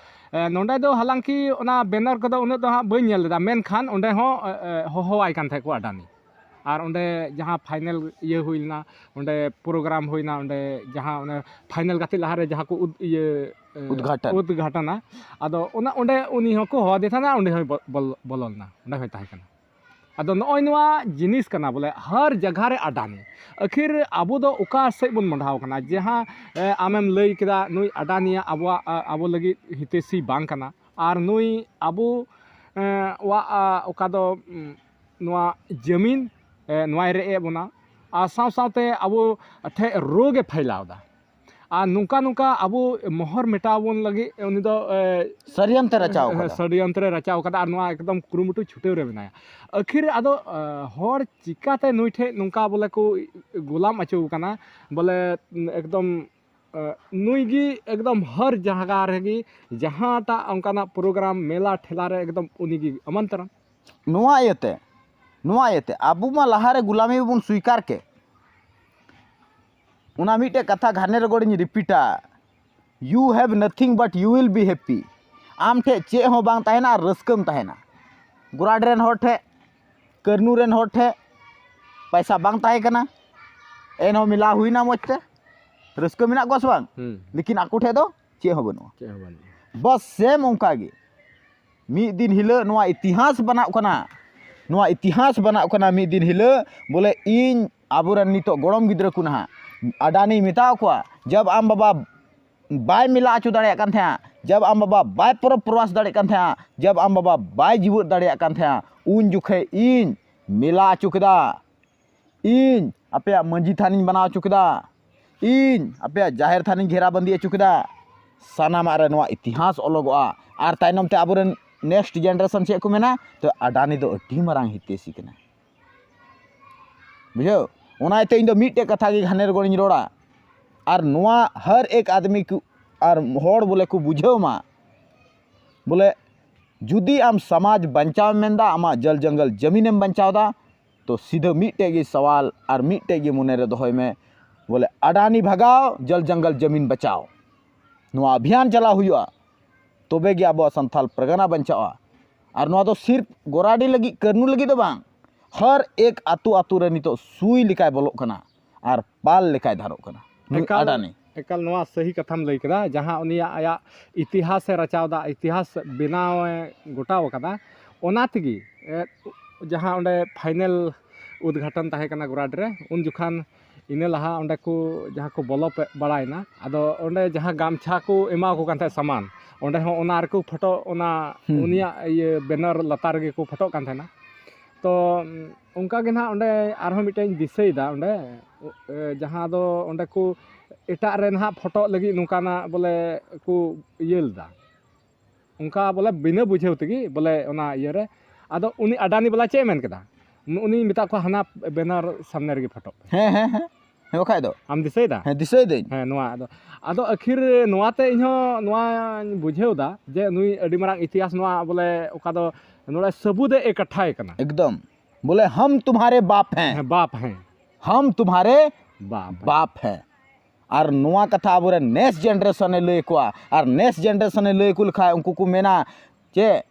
ᱮ, ᱱᱚᱰᱮ ᱫᱚ ᱦᱟᱞᱟᱝᱠᱤ ᱚᱱᱟ banner ᱠᱚᱫᱚ ᱩᱱᱟᱹᱜ ᱫᱚ ᱦᱟᱸᱜ ᱵᱟᱹᱧ ᱧᱮᱞ ᱞᱮᱫᱟ, ᱢᱮᱱᱠᱷᱟᱱ ᱚᱸᱰᱮ ᱦᱚᱸ, ᱮ, ᱮ, ᱦᱚᱦᱚᱣᱟᱭ ᱠᱟᱱ ᱛᱟᱦᱮᱸᱫ ᱠᱚ ᱟᱰᱟᱱᱤ᱾ ᱟᱨ ᱚᱸᱰᱮ ᱡᱟᱦᱟᱸ ᱯᱷᱟᱭᱱᱮᱞ ᱤᱭᱟᱹ ᱦᱩᱭ ᱞᱮᱱᱟ, ᱚᱸᱰᱮ ᱯᱨᱳᱜᱨᱟᱢ ᱦᱩᱭᱱᱟ, ᱚᱸᱰᱮ ᱡᱟᱦᱟᱸ ᱚᱱᱮ ᱯᱷᱟᱭᱱᱮᱞ ᱜᱟᱛᱮᱜ ᱞᱟᱦᱟᱨᱮ ᱡᱟᱦᱟᱸ ᱠᱚ ᱩᱫ- ᱤᱭᱟᱹ ᱮ, ᱩᱫᱽᱜᱷᱟᱴᱚᱱ᱾ ᱩᱫᱽᱜᱷᱟᱴᱚᱱᱟ, ᱟᱫᱚ ᱚᱱᱟ ᱚᱸᱰᱮ ᱩᱱᱤ ᱦᱚᱸᱠᱚ ᱦᱚᱦᱚ ᱟᱫᱮ ᱛᱟᱦᱮᱱᱟ, ᱚᱸᱰᱮ ᱦᱚᱸᱭ ᱵᱚ- ᱵᱚᱞ- ᱵᱚᱞᱚ ᱞᱮᱱᱟ, ᱚᱸᱰᱮ ᱦᱚᱸᱭ ᱛᱟᱦᱮᱸ ᱠᱟᱱᱟ᱾ ᱟᱫᱚ ᱱᱚᱜᱼᱚᱭ ᱱᱚᱣᱟ ᱡᱤᱱᱤᱥ ᱠᱟᱱᱟ ᱵᱚᱞᱮ, ᱦᱟᱨ ᱡᱟᱭᱜᱟ ᱨᱮ ᱟᱰᱟᱱᱤ᱾ ᱟᱹᱠᱷᱤᱨ ᱟᱵᱚ ᱫᱚ ᱚᱠᱟ ᱥᱮᱫ ᱵᱚᱱ ᱢᱚᱦᱰᱟᱣ ᱠᱟᱱᱟ? ᱡᱟᱦᱟᱸ ᱮ, ᱟᱢᱮᱢ ᱞᱟᱹᱭ ᱠᱮᱫᱟ, ᱱᱩᱭ ᱟᱰᱟᱱᱤᱭᱟᱜ ᱟᱵᱚᱣᱟᱜ ᱟ, ᱟᱵᱚ ᱞᱟᱹᱜᱤᱫ ᱦᱤᱛᱮᱥᱤ ᱵᱟᱝ ᱠᱟᱱᱟ, ᱟᱨ ᱱᱩᱭ ᱟᱵᱚ ᱮ, ᱣᱟᱜ ᱟ, ᱚᱠᱟ ᱫᱚ ᱩᱢ, ᱱᱚᱣᱟ ᱡᱟᱹᱢᱤᱱ ᱮ, ᱱᱚᱣᱟᱭ ᱨᱮᱡ ᱮᱫ ᱵᱚᱱᱟ, ᱟᱨ ᱥᱟᱶ ᱥᱟᱶᱛᱮ ᱟᱵᱚ ᱴᱷᱮᱱ ᱨᱳᱜᱽ ᱮ ᱯᱷᱟᱭᱞᱟᱣ ᱮᱫᱟ᱾ ᱟᱨ ᱱᱚᱝᱠᱟ ᱱᱚᱝᱠᱟ ᱟᱵᱚ ᱢᱚᱦᱚᱨ ᱢᱮᱴᱟᱣ ᱵᱚᱱ ᱞᱟᱹᱜᱤᱫ ᱩᱱᱤ ᱫᱚ ᱮ, ᱥᱟᱹᱨᱤᱭᱟᱱᱛᱮ ᱨᱟᱪᱟᱣ ᱠᱟᱫᱟ᱾ ᱥᱟᱹᱨᱤᱭᱟᱱᱛᱨᱮ ᱨᱟᱪᱟᱣ ᱠᱟᱫᱟ, ᱟᱨ ᱱᱚᱣᱟ ᱮᱠᱫᱚᱢ ᱠᱩᱨᱩᱢᱩᱴᱩ ᱪᱷᱩᱴᱟᱹᱣ ᱨᱮ ᱢᱮᱱᱟᱭᱟ᱾ ᱟᱹᱠᱷᱤᱨ ᱨᱮ ᱟᱫᱚ ᱮ, ᱦᱚᱲ ᱪᱤᱠᱟᱛᱮ ᱱᱩᱭ ᱴᱷᱮᱱ ᱱᱚᱝᱠᱟ ᱵᱚᱞᱮ ᱠᱚ ᱜᱳᱞᱟᱢ ᱚᱪᱚ ᱟᱠᱟᱱᱟ, ᱵᱚᱞᱮ ᱮᱠᱫᱚᱢ ᱮ, ᱱᱩᱭ ᱜᱮ ᱮᱠᱫᱚᱢ ᱦᱟᱨ ᱡᱟᱭᱜᱟ ᱨᱮᱜᱮ ᱡᱟᱦᱟᱸᱴᱟᱜ ᱚᱱᱠᱟᱱᱟᱜ ᱯᱨᱳᱜᱨᱟᱢ, ᱢᱮᱞᱟ ᱴᱷᱮᱞᱟ ᱨᱮ ᱮᱠᱫᱚᱢ ᱩᱱᱤ ᱜᱮ ᱟᱢᱚᱱᱛᱨᱚᱱ᱾ ᱱᱚᱣᱟ ᱤᱭᱟᱹᱛᱮ, ᱱᱚᱣᱟ ᱤᱭᱟᱹᱛᱮ ᱟᱵᱚ ᱢᱟ ᱞᱟᱦᱟᱨᱮ ᱜᱩᱞᱟᱢᱤ ᱵᱚᱱ ᱥᱩᱭᱠᱟᱨ ᱠᱮ᱾ ᱚᱱᱟ ᱢᱤᱫᱴᱮᱡ ᱠᱟᱛᱷᱟ ᱜᱷᱟᱱᱮ ᱨᱚᱜᱚᱲᱤᱧ ᱨᱤᱯᱤᱴᱟ, "You have nothing but you will be happy." ᱟᱢ ᱴᱷᱮᱡ ᱪᱮᱫ ᱦᱚᱸ ᱵᱟᱝ ᱛᱟᱦᱮᱱᱟ ᱟᱨ ᱨᱟᱹᱥᱠᱟᱹᱢ ᱛᱟᱦᱮᱱᱟ᱾ ᱜᱚᱨᱟᱰ ᱨᱮᱱ ᱦᱚᱲ ᱴᱷᱮᱡ, ᱠᱟᱹᱨᱱᱩ ᱨᱮᱱ ᱦᱚᱲ ᱴᱷᱮᱡ ᱯᱟᱭᱥᱟ ᱵᱟᱝ ᱛᱟᱦᱮᱸ ᱠᱟᱱᱟ, ᱮᱱᱦᱚᱸ ᱢᱮᱞᱟ ᱦᱩᱭᱱᱟ ᱢᱚᱡᱽ ᱛᱮ, ᱨᱟᱹᱥᱠᱟᱹ ᱢᱮᱱᱟᱜ ᱠᱚᱣᱟ ᱥᱮ ᱵᱟᱝ? ᱦᱩᱸ᱾ ᱞᱮᱠᱤᱱ ᱟᱠᱚ ᱴᱷᱮᱡ ᱫᱚ ᱪᱮᱫ ᱦᱚᱸ ᱵᱟᱹᱱᱩᱜᱼᱟ᱾ ᱪᱮᱫ ᱦᱚᱸ ᱵᱟᱹᱱᱩᱜᱼᱟ᱾ ᱵᱟᱥ ᱥᱮᱢ ᱚᱱᱠᱟ ᱜᱮ᱾ ᱢᱤᱫ ᱫᱤᱱ ᱦᱤᱞᱳᱜ ᱱᱚᱣᱟ ᱤᱛᱤᱦᱟᱥ ᱵᱮᱱᱟᱜ ᱠᱟᱱᱟ, ᱱᱚᱣᱟ ᱤᱛᱤᱦᱟᱥ ᱵᱮᱱᱟᱜ ᱠᱟᱱᱟ᱾ ᱢᱤᱫ ᱫᱤᱱ ᱦᱤᱞᱳᱜ ᱵᱚᱞᱮ ᱤᱧ ᱟᱵᱚᱨᱮᱱ ᱱᱤᱛᱚᱜ ᱜᱚᱲᱚᱢ ᱜᱤᱫᱽᱨᱟᱹ ᱠᱚ ᱱᱟᱦᱟᱜ ᱟᱰᱟᱱᱤᱧ ᱢᱮᱛᱟᱣ ᱠᱚᱣᱟ, ᱡᱟᱵ ᱟᱢ ᱵᱟᱵᱟ ᱵᱟᱭ ᱢᱮᱞᱟ ᱦᱚᱪᱚ ᱫᱟᱲᱮᱭᱟᱜ ᱠᱟᱱ ᱛᱟᱦᱮᱸᱜᱼᱟ, ᱡᱟᱵ ᱟᱢ ᱵᱟᱵᱟ ᱵᱟᱭ ᱯᱚᱨᱚᱵᱽ ᱯᱨᱚᱵᱟᱥ ᱫᱟᱲᱮᱭᱟᱜ ᱠᱟᱱ ᱛᱟᱦᱮᱸᱜᱼᱟ, ᱡᱟᱵ ᱟᱢ ᱵᱟᱵᱟ ᱵᱟᱭ ᱡᱤᱣᱮᱫ ᱫᱟᱲᱮᱭᱟᱜ ᱠᱟᱱ ᱛᱟᱦᱮᱸᱜᱼᱟ, ᱩᱱ ᱡᱚᱠᱷᱮᱡ ᱤᱧ ᱢᱮᱞᱟ ᱦᱚᱪᱚ ᱠᱮᱫᱟ, ᱤᱧ ᱟᱯᱮᱭᱟᱜ ᱢᱟᱹᱡᱷᱤ ᱛᱷᱟᱱᱤᱧ ᱵᱮᱱᱟᱣ ᱦᱚᱪᱚ ᱠᱮᱫᱟ, ᱤᱧ ᱟᱯᱮᱭᱟᱜ ᱡᱟᱦᱮᱨ ᱛᱷᱟᱱᱤᱧ ᱜᱷᱮᱨᱟ ᱵᱟᱸᱫᱤ ᱦᱚᱪᱚ ᱠᱮᱫᱟ᱾ ᱥᱟᱱᱟᱢᱟᱜ ᱨᱮ ᱱᱚᱣᱟ ᱤᱛᱤᱦᱟᱥ ᱚᱞᱚᱜᱚᱜᱼᱟ᱾ ᱟᱨ ᱛᱟᱭᱱᱚᱢ ᱛᱮ ᱟᱵᱚᱨᱮᱱ next generation ᱪᱮᱫ ᱠᱚ ᱢᱮᱱᱟ? ᱛᱚ ᱟᱰᱟᱱᱤ ᱫᱚ ᱟᱹᱰᱤ ᱢᱟᱨᱟᱝ ᱦᱤᱛᱮᱥᱤ ᱠᱟᱱᱟᱭ᱾ ᱵᱩᱡᱷᱟᱹᱣ? ᱚᱱᱟ ᱤᱭᱟᱹᱛᱮ ᱤᱧ ᱫᱚ ᱢᱤᱫᱴᱮᱡ ᱠᱟᱛᱷᱟ ᱜᱮ ᱜᱷᱟᱱᱮ ᱨᱚᱜᱚᱲᱤᱧ ᱨᱚᱲᱟ, ᱟᱨ ᱱᱚᱣᱟ ᱦᱟᱨ ᱮᱠ ᱟᱫᱢᱤ ᱠᱚ ᱟᱨ ᱦᱚᱲ ᱵᱚᱞᱮ ᱠᱚ ᱵᱩᱡᱷᱟᱹᱣ ᱢᱟ, ᱵᱚᱞᱮ ᱡᱩᱫᱤ ᱟᱢ ᱥᱚᱢᱟᱡᱽ ᱵᱟᱧᱪᱟᱣ ᱮᱢ ᱢᱮᱱᱫᱟ, ᱟᱢᱟᱜ ᱡᱚᱞ ᱡᱚᱝᱜᱚᱞ ᱡᱟᱹᱢᱤᱱᱮᱢ ᱵᱟᱧᱪᱟᱣ ᱫᱟ, ᱛᱚ ᱥᱤᱫᱷᱟᱹ ᱢᱤᱫᱴᱮᱡ ᱜᱮ ᱥᱟᱣᱟᱞ ᱟᱨ ᱢᱤᱫᱴᱮᱡ ᱜᱮ ᱢᱚᱱᱮ ᱨᱮ ᱫᱚᱦᱚᱭ ᱢᱮ, ᱵᱚᱞᱮ ᱟᱰᱟᱱᱤ ᱵᱷᱟᱜᱟᱣ, ᱡᱚᱞ ᱡᱚᱝᱜᱚᱞ ᱡᱟᱹᱢᱤᱱ ᱵᱟᱪᱟᱣ᱾ ᱱᱚᱣᱟ ᱚᱵᱷᱤᱭᱟᱱ ᱪᱟᱞᱟᱣ ᱦᱩᱭᱩᱜᱼᱟ, ᱛᱚᱵᱮ ᱜᱮ ᱟᱵᱚᱣᱟᱜ ᱥᱟᱱᱛᱟᱞ ᱯᱟᱨᱜᱟᱱᱟ ᱵᱟᱧᱪᱟᱜᱼᱟ᱾ ᱟᱨ ᱱᱚᱣᱟ ᱫᱚ ᱥᱤᱨᱯ ᱜᱚᱨᱟᱰᱤ ᱞᱟᱹᱜᱤᱫ, ᱠᱟᱹᱨᱱᱩ ᱞᱟᱹᱜᱤᱫ ᱫᱚ ᱵᱟᱝ, ᱦᱟᱨ ᱮᱠ ᱟᱛᱳ ᱟᱛᱳ ᱨᱮ ᱱᱤᱛᱚᱜ ᱥᱩᱭ ᱞᱮᱠᱟᱭ ᱵᱚᱞᱚᱜ ᱠᱟᱱᱟ ᱟᱨ ᱯᱟᱞ ᱞᱮᱠᱟᱭ ᱫᱷᱟᱨᱚᱜ ᱠᱟᱱᱟ ᱱᱩᱭ ᱮᱠᱟᱞ᱾ ᱟᱰᱟᱱᱤ᱾ ᱮᱠᱟᱞ ᱱᱚᱣᱟ ᱥᱟᱹᱦᱤ ᱠᱟᱛᱷᱟᱢ ᱞᱟᱹᱭ ᱠᱮᱫᱟ, ᱡᱟᱦᱟᱸ ᱩᱱᱤᱭᱟᱜ ᱟᱭᱟᱜ ᱤᱛᱤᱦᱟᱥ ᱮ ᱨᱟᱪᱟᱣ ᱮᱫᱟ, ᱤᱛᱤᱦᱟᱥ ᱵᱮᱱᱟᱣ ᱮ ᱜᱚᱴᱟᱣ ᱟᱠᱟᱫᱟ, ᱚᱱᱟ ᱛᱮᱜᱮ ᱮ, ᱡᱟᱦᱟᱸ ᱚᱸᱰᱮ ᱯᱷᱟᱭᱱᱮᱞ ᱩᱫᱽᱜᱷᱟᱴᱚᱱ ᱛᱟᱦᱮᱸ ᱠᱟᱱᱟ ᱜᱚᱨᱟᱰ ᱨᱮ, ᱩᱱ ᱡᱚᱠᱷᱟᱱ ᱤᱱᱟᱹ ᱞᱟᱦᱟ ᱚᱸᱰᱮ ᱠᱚ ᱡᱟᱦᱟᱸ ᱠᱚ ᱵᱚᱞᱚ ᱯᱮ- ᱵᱟᱲᱟᱭᱮᱱᱟ, ᱟᱫᱚ ᱚᱸᱰᱮ ᱡᱟᱦᱟᱸ ᱜᱟᱢᱪᱷᱟ ᱠᱚ ᱮᱢᱟ ᱠᱚ ᱠᱟᱱ ᱛᱟᱦᱮᱸᱫ ᱥᱟᱢᱟᱱ, ᱚᱸᱰᱮ ᱦᱚᱸ ᱚᱱᱟ ᱨᱮᱠᱚ ᱯᱷᱳᱴᱳ, ᱚᱱᱟ ᱦᱩᱸ, ᱦᱩᱸ᱾ ᱩᱱᱤᱭᱟᱜ ᱤᱭᱟᱹ ᱵᱮᱱᱟᱨ ᱞᱟᱛᱟᱨ ᱨᱮᱜᱮ ᱠᱚ ᱯᱷᱳᱴᱳᱜ ᱠᱟᱱ ᱛᱟᱦᱮᱱᱟ᱾ ᱛᱚ ᱚᱱᱠᱟ ᱜᱮ ᱱᱟᱦᱟᱜ ᱚᱸᱰᱮ ᱟᱨᱦᱚᱸ ᱢᱤᱫᱴᱮᱱ ᱤᱧ ᱫᱤᱥᱟᱹᱭᱮᱫᱟ ᱚᱸᱰᱮ, ᱮ, ᱡᱟᱦᱟᱸ ᱫᱚ ᱚᱸᱰᱮ ᱠᱚ ᱮᱴᱟᱜ ᱨᱮ ᱱᱟᱦᱟᱜ ᱯᱷᱳᱴᱳᱜ ᱞᱟᱹᱜᱤᱫ ᱱᱚᱝᱠᱟᱱᱟᱜ ᱵᱚᱞᱮ ᱠᱚ ᱤᱭᱟᱹ ᱞᱮᱫᱟ, ᱚᱱᱠᱟ ᱵᱚᱞᱮ ᱵᱤᱱᱟᱹ ᱵᱩᱡᱷᱟᱹᱣ ᱛᱮᱜᱮ ᱵᱚᱞᱮ ᱚᱱᱟ ᱤᱭᱟᱹᱨᱮ᱾ ᱟᱫᱚ ᱩᱱᱤ ᱟᱰᱟᱱᱤ ᱵᱟᱞᱟ ᱪᱮᱫ ᱮ ᱢᱮᱱ ᱠᱮᱫᱟ? ᱩᱱᱤᱧ ᱢᱮᱛᱟᱜ ᱠᱚᱣᱟ, "ᱦᱟᱱᱟ ᱵᱮᱱᱟᱨ ᱥᱟᱢᱱᱮ ᱨᱮᱜᱮ ᱯᱷᱳᱴᱳᱜ ᱯᱮ᱾" ᱦᱮᱸ, ᱦᱮᱸ, ᱦᱮᱸ᱾ ᱦᱮᱸ, ᱵᱟᱠᱷᱟᱡ ᱫᱚ᱾ ᱟᱢ ᱫᱤᱥᱟᱹᱭᱮᱫᱟ? ᱦᱮᱸ, ᱫᱤᱥᱟᱹᱭ ᱫᱟᱹᱧ᱾ ᱦᱮᱸ, ᱱᱚᱣᱟ ᱟᱫᱚ, ᱟᱫᱚ ᱟᱹᱠᱷᱤᱨ ᱱᱚᱣᱟᱛᱮ ᱤᱧᱦᱚᱸ ᱱᱚᱣᱟᱧ ᱵᱩᱡᱷᱟᱹᱣ ᱮᱫᱟ ᱡᱮ ᱱᱩᱭ ᱟᱹᱰᱤ ᱢᱟᱨᱟᱝ ᱤᱛᱤᱦᱟᱥ ᱱᱚᱣᱟ ᱵᱚᱞᱮ ᱚᱠᱟ ᱫᱚ ᱱᱚᱰᱮ ᱥᱟᱹᱵᱩᱫ ᱮ ᱠᱟᱴᱷᱟᱭ ᱠᱟᱱᱟ᱾ ᱮᱠᱫᱚᱢ᱾ ᱵᱚᱞᱮ, "ᱦᱟᱢ ᱛᱩᱢᱦᱟᱨᱮ ᱵᱟᱯ ᱦᱮᱸ, ᱦᱮᱸ, ᱵᱟᱯ ᱦᱮᱸ, ᱦᱟᱢ ᱛᱩᱢᱦᱟᱨᱮ ᱵᱟᱯ ᱦᱮᱸ᱾ ᱵᱟᱯ ᱦᱮᱸ᱾" ᱟᱨ ᱱᱚᱣᱟ ᱠᱟᱛᱷᱟ ᱟᱵᱚᱨᱮᱱ ᱱᱮᱠᱥᱴ ᱡᱮᱱᱟᱨᱮᱥᱚᱱ ᱮ ᱞᱟᱹᱭ ᱟᱠᱚᱣᱟ, ᱟᱨ ᱱᱮᱠᱥᱴ ᱡᱮᱱᱟᱨᱮᱥᱚᱱ ᱮ ᱞᱟᱹᱭ ᱟᱠᱚ ᱞᱮᱠᱷᱟᱡ ᱩᱱᱠᱩ ᱠᱚ ᱢᱮᱱᱟ, "ᱪᱮᱫ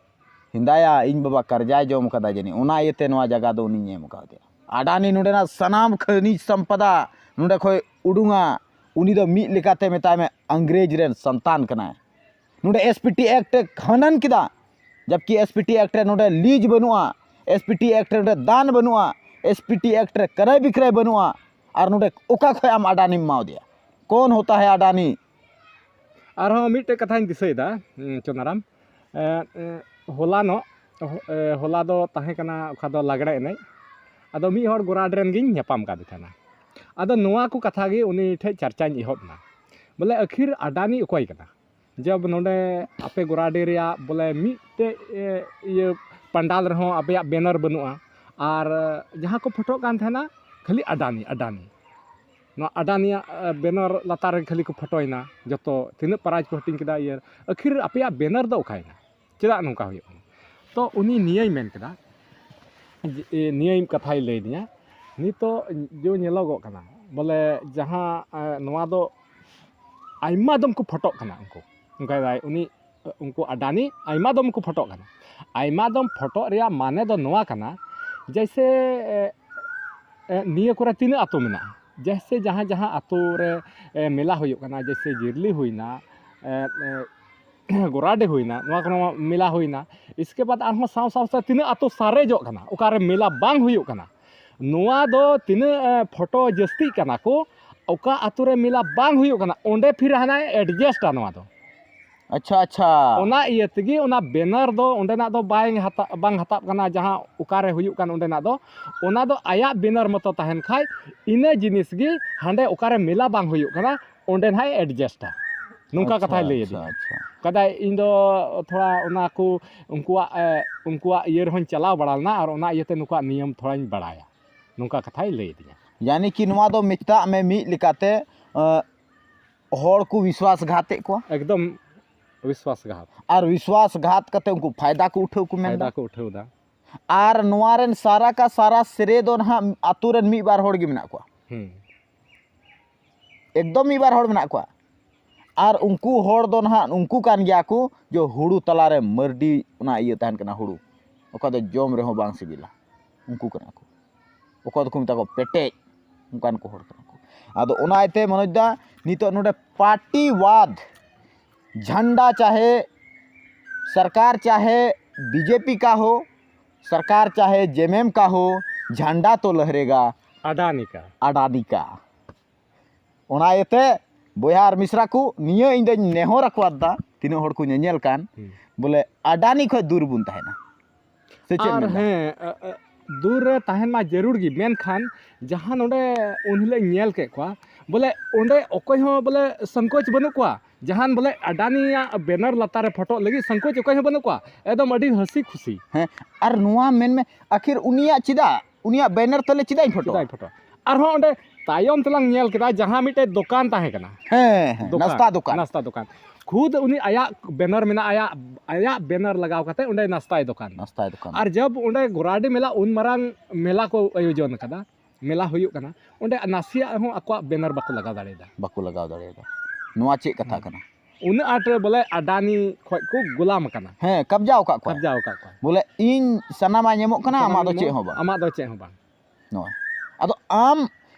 ᱦᱮᱸᱫᱟᱭᱟ, ᱤᱧ ᱵᱟᱵᱟ ᱠᱟᱨᱡᱟᱭ ᱡᱚᱢ ᱠᱟᱫᱟ ᱡᱟᱹᱱᱤᱡ, ᱚᱱᱟ ᱤᱭᱟᱹᱛᱮ ᱱᱚᱣᱟ ᱡᱟᱭᱜᱟ ᱫᱚ ᱩᱱᱤᱧ ᱮᱢ ᱠᱟᱣᱫᱮᱭᱟ᱾" ᱟᱰᱟᱱᱤ ᱱᱚᱰᱮᱱᱟᱜ ᱥᱟᱱᱟᱢ ᱠᱷᱟᱹᱱᱤᱡᱽ ᱥᱚᱢᱯᱚᱫᱟ ᱱᱚᱰᱮ ᱠᱷᱚᱡ ᱩᱰᱩᱝᱟ, ᱩᱱᱤ ᱫᱚ ᱢᱤᱫ ᱞᱮᱠᱟᱛᱮ ᱢᱮᱛᱟᱭ ᱢᱮ ᱤᱝᱨᱮᱡᱽ ᱨᱮᱱ ᱥᱚᱱᱛᱟᱱ ᱠᱟᱱᱟᱭ᱾ ᱱᱚᱰᱮ ᱮᱥ ᱯᱤ ᱴᱤ ᱮᱠᱴ ᱮ ᱠᱷᱟᱱᱰᱟᱱ ᱠᱮᱫᱟ, ᱡᱟᱵᱠᱤ ᱮᱥ ᱯᱤ ᱴᱤ ᱮᱠᱴ ᱨᱮ ᱱᱚᱰᱮ ᱞᱤᱡᱽ ᱵᱟᱹᱱᱩᱜᱼᱟ, ᱮᱥ ᱯᱤ ᱴᱤ ᱮᱠᱴ ᱨᱮ ᱱᱚᱰᱮ ᱫᱟᱱ ᱵᱟᱹᱱᱩᱜᱼᱟ, ᱮᱥ ᱯᱤ ᱴᱤ ᱮᱠᱴ ᱨᱮ ᱠᱨᱚᱭ ᱵᱤᱠᱨᱚᱭ ᱵᱟᱹᱱᱩᱜᱼᱟ, ᱟᱨ ᱱᱚᱰᱮ ᱚᱠᱟ ᱠᱷᱚᱡ ᱟᱢ ᱟᱰᱟᱱᱤᱢ ᱮᱢᱟᱣᱫᱮᱭᱟ? ᱠᱚᱱ ᱦᱳᱛᱟ ᱦᱮ ᱟᱰᱟᱱᱤ? ᱟᱨᱦᱚᱸ ᱢᱤᱫᱴᱮᱡ ᱠᱟᱛᱷᱟᱧ ᱫᱤᱥᱟᱹᱭᱮᱫᱟ, ᱩᱸ, ᱪᱚᱱᱟᱨᱟᱢ, ᱮ, ᱮ, ᱦᱚᱞᱟᱱᱚᱜ, ᱦᱚ-, ᱮ, ᱦᱚᱞᱟ ᱫᱚ ᱛᱟᱦᱮᱸ ᱠᱟᱱᱟ ᱚᱠᱟ ᱫᱚ ᱞᱟᱜᱽᱲᱮ ᱮᱱᱮᱡ᱾ ᱟᱫᱚ ᱢᱤᱫ ᱦᱚᱲ ᱜᱚᱨᱟᱰ ᱨᱮᱱ ᱜᱤᱧ ᱧᱟᱯᱟᱢ ᱠᱟᱫᱮ ᱛᱟᱦᱮᱱᱟ᱾ ᱟᱫᱚ ᱱᱚᱣᱟ ᱠᱚ ᱠᱟᱛᱷᱟ ᱜᱮ ᱩᱱᱤ ᱴᱷᱮᱡ ᱪᱟᱨᱪᱟᱧ ᱮᱦᱚᱵ ᱮᱱᱟ, ᱵᱚᱞᱮ ᱟᱹᱠᱷᱤᱨ ᱟᱰᱟᱱᱤ ᱚᱠᱚᱭ ᱠᱟᱱᱟ? ᱡᱟᱵ ᱱᱚᱰᱮ ᱟᱯᱮ ᱜᱚᱨᱟᱰᱤ ᱨᱮᱭᱟᱜ ᱵᱚᱞᱮ ᱢᱤᱫᱴᱮᱡ, ᱮ, ᱤᱭᱟᱹ ᱯᱟᱱᱰᱟᱞ ᱨᱮᱦᱚᱸ ᱟᱯᱮᱭᱟᱜ ᱵᱮᱱᱟᱨ ᱵᱟᱹᱱᱩᱜᱼᱟ, ᱟᱨ ᱡᱟᱦᱟᱸ ᱠᱚ ᱯᱷᱳᱴᱳᱜ ᱠᱟᱱ ᱛᱟᱦᱮᱱᱟ ᱠᱷᱟᱹᱞᱤ ᱟᱰᱟᱱᱤ, ᱟᱰᱟᱱᱤ᱾ ᱱᱚᱣᱟ ᱟᱰᱟᱱᱤᱭᱟᱜ, ᱮ, ᱵᱮᱱᱟᱨ ᱞᱟᱛᱟᱨ ᱨᱮ ᱠᱷᱟᱹᱞᱤ ᱠᱚ ᱯᱷᱳᱴᱳᱭᱮᱱᱟ, ᱡᱚᱛᱚ ᱛᱤᱱᱟᱹᱜ ᱯᱨᱟᱭᱤᱡᱽ ᱠᱚ ᱦᱟᱹᱴᱤᱧ ᱠᱮᱫᱟ᱾ ᱤᱭᱟᱹ ᱟᱹᱠᱷᱤᱨ ᱟᱯᱮᱭᱟᱜ ᱵᱮᱱᱟᱨ ᱫᱚ ᱚᱠᱟᱭᱮᱱᱟ? ᱪᱮᱫᱟᱜ ᱱᱚᱝᱠᱟ ᱦᱩᱭᱩᱜ ᱠᱟᱱᱟ? ᱛᱚ ᱩᱱᱤ ᱱᱤᱭᱟᱹᱭ ᱢᱮᱱ ᱠᱮᱫᱟ, ᱡᱮ, ᱮ, ᱱᱤᱭᱟᱹᱭ ᱠᱟᱛᱷᱟᱭ ᱞᱟᱹᱭ ᱫᱤᱧᱟ, ᱱᱤᱛᱚᱜ ᱡᱮ ᱧᱮᱞᱚᱜᱚᱜ ᱠᱟᱱᱟ ᱵᱚᱞᱮ ᱡᱟᱦᱟᱸ, ᱮ, ᱱᱚᱣᱟ ᱫᱚ ᱟᱭᱢᱟ ᱫᱚᱢ ᱠᱚ ᱯᱷᱳᱴᱳᱜ ᱠᱟᱱᱟ ᱩᱱᱠᱩ, ᱚᱱᱠᱟᱭ ᱫᱟᱭ ᱩᱱᱤ, ᱩᱱᱠᱩ ᱟᱰᱟᱱᱤ ᱟᱭᱢᱟ ᱫᱚᱢ ᱠᱚ ᱯᱷᱳᱴᱳᱜ ᱠᱟᱱᱟ᱾ ᱟᱭᱢᱟ ᱫᱚᱢ ᱯᱷᱳᱴᱳᱜ ᱨᱮᱭᱟᱜ ᱢᱟᱱᱮ ᱫᱚ ᱱᱚᱣᱟ ᱠᱟᱱᱟ ᱡᱮᱭᱥᱮ ᱮ, ᱮ, ᱱᱤᱭᱟᱹ ᱠᱚᱨᱮ ᱛᱤᱱᱟᱹᱜ ᱟᱛᱳ ᱢᱮᱱᱟᱜᱼᱟ? ᱡᱮᱭᱥᱮ ᱡᱟᱦᱟᱸ ᱡᱟᱦᱟᱸ ᱟᱛᱳ ᱨᱮ ᱮ, ᱢᱮᱞᱟ ᱦᱩᱭᱩᱜ ᱠᱟᱱᱟ, ᱡᱮᱭᱥᱮ ᱡᱤᱨᱞᱤ ᱦᱩᱭᱱᱟ, ᱮ, ᱮ, ᱜᱚᱨᱟᱰᱤ ᱦᱩᱭᱱᱟ, ᱱᱚᱣᱟ ᱠᱚᱨᱮ ᱢᱟ ᱢᱮᱞᱟ ᱦᱩᱭᱱᱟ᱾ ᱤᱥᱠᱮ ᱵᱟᱫ ᱟᱨᱦᱚᱸ ᱥᱟᱶ ᱥᱟᱶᱛᱮ ᱛᱤᱱᱟᱹᱜ ᱟᱛᱳ ᱥᱟᱨᱮᱡᱚᱜ ᱠᱟᱱᱟ ᱚᱠᱟᱨᱮ ᱢᱮᱞᱟ ᱵᱟᱝ ᱦᱩᱭᱩᱜ ᱠᱟᱱᱟ, ᱱᱚᱣᱟ ᱫᱚ ᱛᱤᱱᱟᱹᱜ ᱮ, ᱯᱷᱳᱴᱳ ᱡᱟᱹᱥᱛᱤᱜ ᱠᱟᱱᱟ ᱠᱚ, ᱚᱠᱟ ᱟᱛᱳ ᱨᱮ ᱢᱮᱞᱟ ᱵᱟᱝ ᱦᱩᱭᱩᱜ ᱠᱟᱱᱟ ᱚᱸᱰᱮ ᱯᱷᱤᱨ ᱦᱟᱱᱟᱭ ᱮᱰᱡᱟᱥᱴᱟ ᱱᱚᱣᱟ ᱫᱚ᱾ ᱟᱪᱪᱷᱟ ᱟᱪᱪᱷᱟ᱾ ᱚᱱᱟ ᱤᱭᱟᱹ ᱛᱮᱜᱮ ᱚᱱᱟ ᱵᱮᱱᱟᱨ ᱫᱚ ᱚᱸᱰᱮᱱᱟᱜ ᱫᱚ ᱵᱟᱭ ᱦᱟᱛᱟ ᱵᱟᱝ ᱦᱟᱛᱟᱵ ᱠᱟᱱᱟ, ᱡᱟᱦᱟᱸ ᱚᱠᱟᱨᱮ ᱦᱩᱭᱩᱜ ᱠᱟᱱ ᱚᱸᱰᱮᱱᱟᱜ ᱫᱚ, ᱚᱱᱟ ᱫᱚ ᱟᱭᱟᱜ ᱵᱮᱱᱟᱨ ᱢᱚᱛᱚ ᱛᱟᱦᱮᱱ ᱠᱷᱟᱡ ᱤᱱᱟᱹ ᱡᱤᱱᱤᱥ ᱜᱮ ᱦᱟᱸᱰᱮ ᱚᱠᱟᱨᱮ ᱢᱮᱞᱟ ᱵᱟᱝ ᱦᱩᱭᱩᱜ ᱠᱟᱱᱟ ᱚᱸᱰᱮ ᱱᱟᱦᱟᱜ ᱮᱰᱡᱟᱥᱴᱟ᱾ ᱱᱚᱝᱠᱟ ᱟᱪᱪᱷᱟ, ᱠᱟᱛᱷᱟᱭ ᱞᱟᱹᱭ ᱟᱪᱪᱷᱟ, ᱟᱹᱫᱤᱧᱟ᱾ ᱟᱪᱪᱷᱟ᱾ ᱠᱟᱫᱟᱭ ᱤᱧ ᱫᱚ ᱛᱷᱚᱲᱟ ᱚᱱᱟ ᱠᱚ ᱩᱱᱠᱩᱣᱟᱜ ᱮ, ᱩᱱᱠᱩᱣᱟᱜ ᱤᱭᱟᱹ ᱨᱮᱦᱚᱸᱧ ᱪᱟᱞᱟᱣ ᱵᱟᱲᱟ ᱞᱮᱱᱟ ᱟᱨ ᱚᱱᱟ ᱤᱭᱟᱹᱛᱮ ᱱᱩᱠᱩᱣᱟᱜ ᱱᱤᱭᱚᱢ ᱛᱷᱚᱲᱟᱧ ᱵᱟᱲᱟᱭᱟ, ᱱᱚᱝᱠᱟ ᱠᱟᱛᱷᱟᱭ ᱞᱟᱹᱭ ᱟᱹᱫᱤᱧᱟ᱾ ᱭᱟᱱᱤ ᱠᱤ ᱱᱚᱣᱟ ᱫᱚ ᱢᱮᱛᱟᱜ ᱢᱮ ᱢᱤᱫ ᱞᱮᱠᱟᱛᱮ ᱟᱸ, ᱦᱚᱲ ᱠᱚ ᱵᱤᱥᱣᱟᱥ ᱜᱷᱟᱛᱮᱫ ᱠᱚᱣᱟ᱾ ᱮᱠᱫᱚᱢ ᱵᱤᱥᱣᱟᱥᱜᱷᱟᱛ᱾ ᱟᱨ ᱵᱤᱥᱣᱟᱥ ᱜᱷᱟᱛ ᱠᱟᱛᱮ ᱩᱱᱠᱩ ᱯᱷᱟᱭᱫᱟ ᱠᱚ ᱩᱴᱷᱟᱹᱣ ᱠᱚ ᱢᱮᱱᱫᱟ᱾ ᱯᱷᱟᱭᱫᱟ ᱠᱚ ᱩᱴᱷᱟᱹᱣ ᱮᱫᱟ᱾ ᱟᱨ ᱱᱚᱣᱟ ᱨᱮᱱ ᱥᱟᱨᱟ ᱠᱟ ᱥᱟᱨᱟ ᱥᱨᱮ ᱫᱚ ᱱᱟᱦᱟᱜ ᱟᱛᱳ ᱨᱮᱱ ᱢᱤᱫ ᱵᱟᱨ ᱦᱚᱲ ᱜᱮ ᱢᱮᱱᱟᱜ ᱠᱚᱣᱟ᱾ ᱦᱩᱸ᱾ ᱮᱠᱫᱚᱢ ᱢᱤᱫ ᱵᱟᱨ ᱦᱚᱲ ᱢᱮᱱᱟᱜ ᱠᱚᱣᱟ᱾ ᱟᱨ ᱩᱱᱠᱩ ᱦᱚᱲ ᱫᱚ ᱱᱟᱦᱟᱜ ᱩᱱᱠᱩ ᱠᱟᱱ ᱜᱮᱭᱟ ᱠᱚ ᱡᱮ ᱦᱩᱲᱩ ᱛᱟᱞᱟᱨᱮ ᱢᱟᱹᱨᱰᱤ ᱚᱱᱟ ᱤᱭᱟᱹ ᱛᱟᱦᱮᱱ ᱠᱟᱱᱟ, ᱦᱩᱲᱩ ᱚᱠᱟ ᱫᱚ ᱡᱚᱢ ᱨᱮᱦᱚᱸ ᱵᱟᱝ ᱥᱤᱵᱤᱞᱟ, ᱩᱱᱠᱩ ᱠᱟᱱᱟ ᱠᱚ᱾ ᱚᱠᱚᱭ ᱫᱚᱠᱚ ᱢᱮᱛᱟ ᱠᱚᱣᱟ ᱯᱮᱴᱮᱡ, ᱚᱱᱠᱟᱱ ᱠᱚ ᱦᱚᱲ ᱠᱟᱱᱟ ᱠᱚ᱾ ᱟᱫᱚ ᱚᱱᱟ ᱤᱭᱟᱹᱛᱮ ᱢᱚᱱᱳᱡᱽ ᱫᱟ, ᱱᱤᱛᱚᱜ ᱱᱚᱰᱮ ᱯᱟᱨᱴᱤᱣᱟᱫ, ᱡᱷᱟᱱᱰᱟ ᱪᱟᱦᱮ ᱥᱚᱨᱠᱟᱨ ᱪᱟᱦᱮ ᱵᱤᱡᱮᱯᱤ ᱠᱟ ᱦᱳ, ᱥᱚᱨᱠᱟᱨ ᱪᱟᱦᱮ ᱡᱮᱢᱮᱢ ᱠᱟ ᱦᱳ, ᱡᱷᱟᱱᱰᱟ ᱛᱚ ᱞᱟᱦᱨᱮᱜᱟ᱾ ᱟᱰᱟᱱᱤ ᱠᱟ᱾ ᱟᱰᱟᱱᱤ ᱠᱟ᱾ ᱚᱱᱟ ᱤᱭᱟᱹᱛᱮ ᱵᱚᱭᱦᱟ ᱟᱨ ᱢᱤᱥᱨᱟ ᱠᱚ, ᱱᱤᱭᱟᱹ ᱤᱧ ᱫᱚᱧ ᱱᱮᱦᱚᱨ ᱟᱠᱚᱣᱟ ᱫᱟ, ᱛᱤᱱᱟᱹᱜ ᱦᱚᱲ ᱠᱚ ᱧᱮᱧᱮᱞ ᱠᱟᱱ, ᱦᱩᱸ᱾ ᱵᱚᱞᱮ ᱟᱰᱟᱱᱤ ᱠᱷᱚᱡ ᱫᱩᱨ ᱵᱚᱱ ᱛᱟᱦᱮᱱᱟ᱾ ᱥᱮ ᱪᱮᱫ ᱟᱨ ᱢᱮᱱᱫᱟ? ᱦᱮᱸ, ᱟ, ᱟ, ᱫᱩᱨ ᱨᱮ ᱛᱟᱦᱮᱱ ᱢᱟ ᱡᱟᱹᱨᱩᱲ ᱜᱮ, ᱢᱮᱱᱠᱷᱟᱱ ᱡᱟᱦᱟᱸ ᱱᱚᱰᱮ ᱩᱱ ᱦᱤᱞᱳᱜ ᱤᱧ ᱧᱮᱞ ᱠᱮᱫ ᱠᱚᱣᱟ, ᱵᱚᱞᱮ ᱚᱸᱰᱮ ᱚᱠᱚᱭ ᱦᱚᱸ ᱵᱚᱞᱮ ᱥᱚᱝᱠᱳᱪ ᱵᱟᱹᱱᱩᱜ ᱠᱚᱣᱟ, ᱡᱟᱦᱟᱱ ᱵᱚᱞᱮ ᱟᱰᱟᱱᱤᱭᱟᱜ ᱵᱮᱱᱟᱨ ᱞᱟᱛᱟᱨ ᱨᱮ ᱯᱷᱳᱴᱳᱜ ᱞᱟᱹᱜᱤᱫ ᱥᱚᱝᱠᱳᱪ ᱚᱠᱚᱭ ᱦᱚᱸ ᱵᱟᱹᱱᱩᱜ ᱠᱚᱣᱟ, ᱮᱠᱫᱚᱢ ᱟᱹᱰᱤ ᱦᱟᱹᱥᱤ ᱠᱷᱩᱥᱤ᱾ ᱦᱮᱸ, ᱟᱨ ᱱᱚᱣᱟ ᱢᱮᱱ ᱢᱮ, ᱟᱹᱠᱷᱤᱨ ᱩᱱᱤᱭᱟᱜ ᱪᱮᱫᱟᱜ, ᱩᱱᱤᱭᱟᱜ ᱵᱮᱱᱟᱨ ᱛᱟᱞᱮ ᱪᱮᱫᱟᱜ ᱤᱧ ᱯᱷᱳᱴᱳ? ᱪᱮᱫᱟᱜ ᱤᱧ ᱯᱷᱳᱴᱳ? ᱟᱨᱦᱚᱸ ᱚᱸᱰᱮ ᱛᱟᱭᱚᱢ ᱛᱮᱞᱟᱝ ᱧᱮᱞ ᱠᱮᱫᱟ, ᱡᱟᱦᱟᱸ ᱢᱤᱫᱴᱮᱡ ᱫᱚᱠᱟᱱ ᱛᱟᱦᱮᱸ ᱠᱟᱱᱟ, ᱦᱮᱸ, ᱦᱮᱸ, ᱱᱟᱥᱛᱟ ᱫᱚᱠᱟᱱ᱾ ᱱᱟᱥᱛᱟ ᱫᱚᱠᱟᱱ, ᱠᱷᱩᱫ ᱩᱱᱤ ᱟᱭᱟᱜ ᱵᱮᱱᱟᱨ ᱢᱮᱱᱟᱜᱼᱟ, ᱟᱭᱟᱜ, ᱟᱭᱟᱜ ᱵᱮᱱᱟᱨ ᱞᱟᱜᱟᱣ ᱠᱟᱛᱮ ᱚᱸᱰᱮ ᱱᱟᱥᱛᱟᱭ ᱫᱚᱠᱟᱱ᱾ ᱱᱟᱥᱛᱟᱭ ᱫᱚᱠᱟᱱ᱾ ᱟᱨ ᱡᱟᱵ ᱚᱸᱰᱮ ᱜᱚᱨᱟᱰᱤ ᱢᱮᱞᱟ, ᱩᱱ ᱢᱟᱨᱟᱝ ᱢᱮᱞᱟ ᱠᱚ ᱟᱭᱳᱡᱚᱱ ᱠᱟᱫᱟ, ᱢᱮᱞᱟ ᱦᱩᱭᱩᱜ ᱠᱟᱱᱟ, ᱚᱸᱰᱮ ᱱᱟᱥᱮᱭᱟᱜ ᱦᱚᱸ ᱟᱠᱚᱣᱟᱜ ᱵᱮᱱᱟᱨ ᱵᱟᱠᱚ ᱞᱟᱜᱟᱣ ᱫᱟᱲᱮᱭᱟᱫᱟ᱾ ᱵᱟᱠᱚ ᱞᱟᱜᱟᱣ ᱫᱟᱲᱮᱭᱟᱫᱟ᱾ ᱱᱚᱣᱟ ᱪᱮᱫ ᱠᱟᱛᱷᱟ ᱠᱟᱱᱟ? ᱩᱱᱟᱹᱜ ᱟᱸᱴ ᱵᱚᱞᱮ ᱟᱰᱟᱱᱤ ᱠᱷᱚᱡ ᱠᱚ ᱜᱳᱞᱟᱢ ᱟᱠᱟᱱᱟ᱾ ᱦᱮᱸ, ᱠᱟᱵᱡᱟᱣ ᱟᱠᱟᱫ ᱠᱚᱣᱟ᱾ ᱠᱟᱵᱡᱟᱣ ᱟᱠᱟᱫ ᱠᱚᱣᱟ᱾ ᱵᱚᱞᱮ ᱤᱧ ᱥᱟᱱᱟᱢᱟᱜ ᱧᱟᱢᱚᱜ ᱠᱟᱱᱟ, ᱟᱢᱟᱜ ᱫᱚ ᱪᱮᱫ ᱦᱚᱸ ᱵᱟᱝ᱾ ᱟᱢᱟᱜ ᱫᱚ ᱪᱮᱫ ᱦᱚᱸ ᱵᱟᱝ᱾ ᱱᱚᱣᱟ᱾ ᱟᱫᱚ ᱟᱢ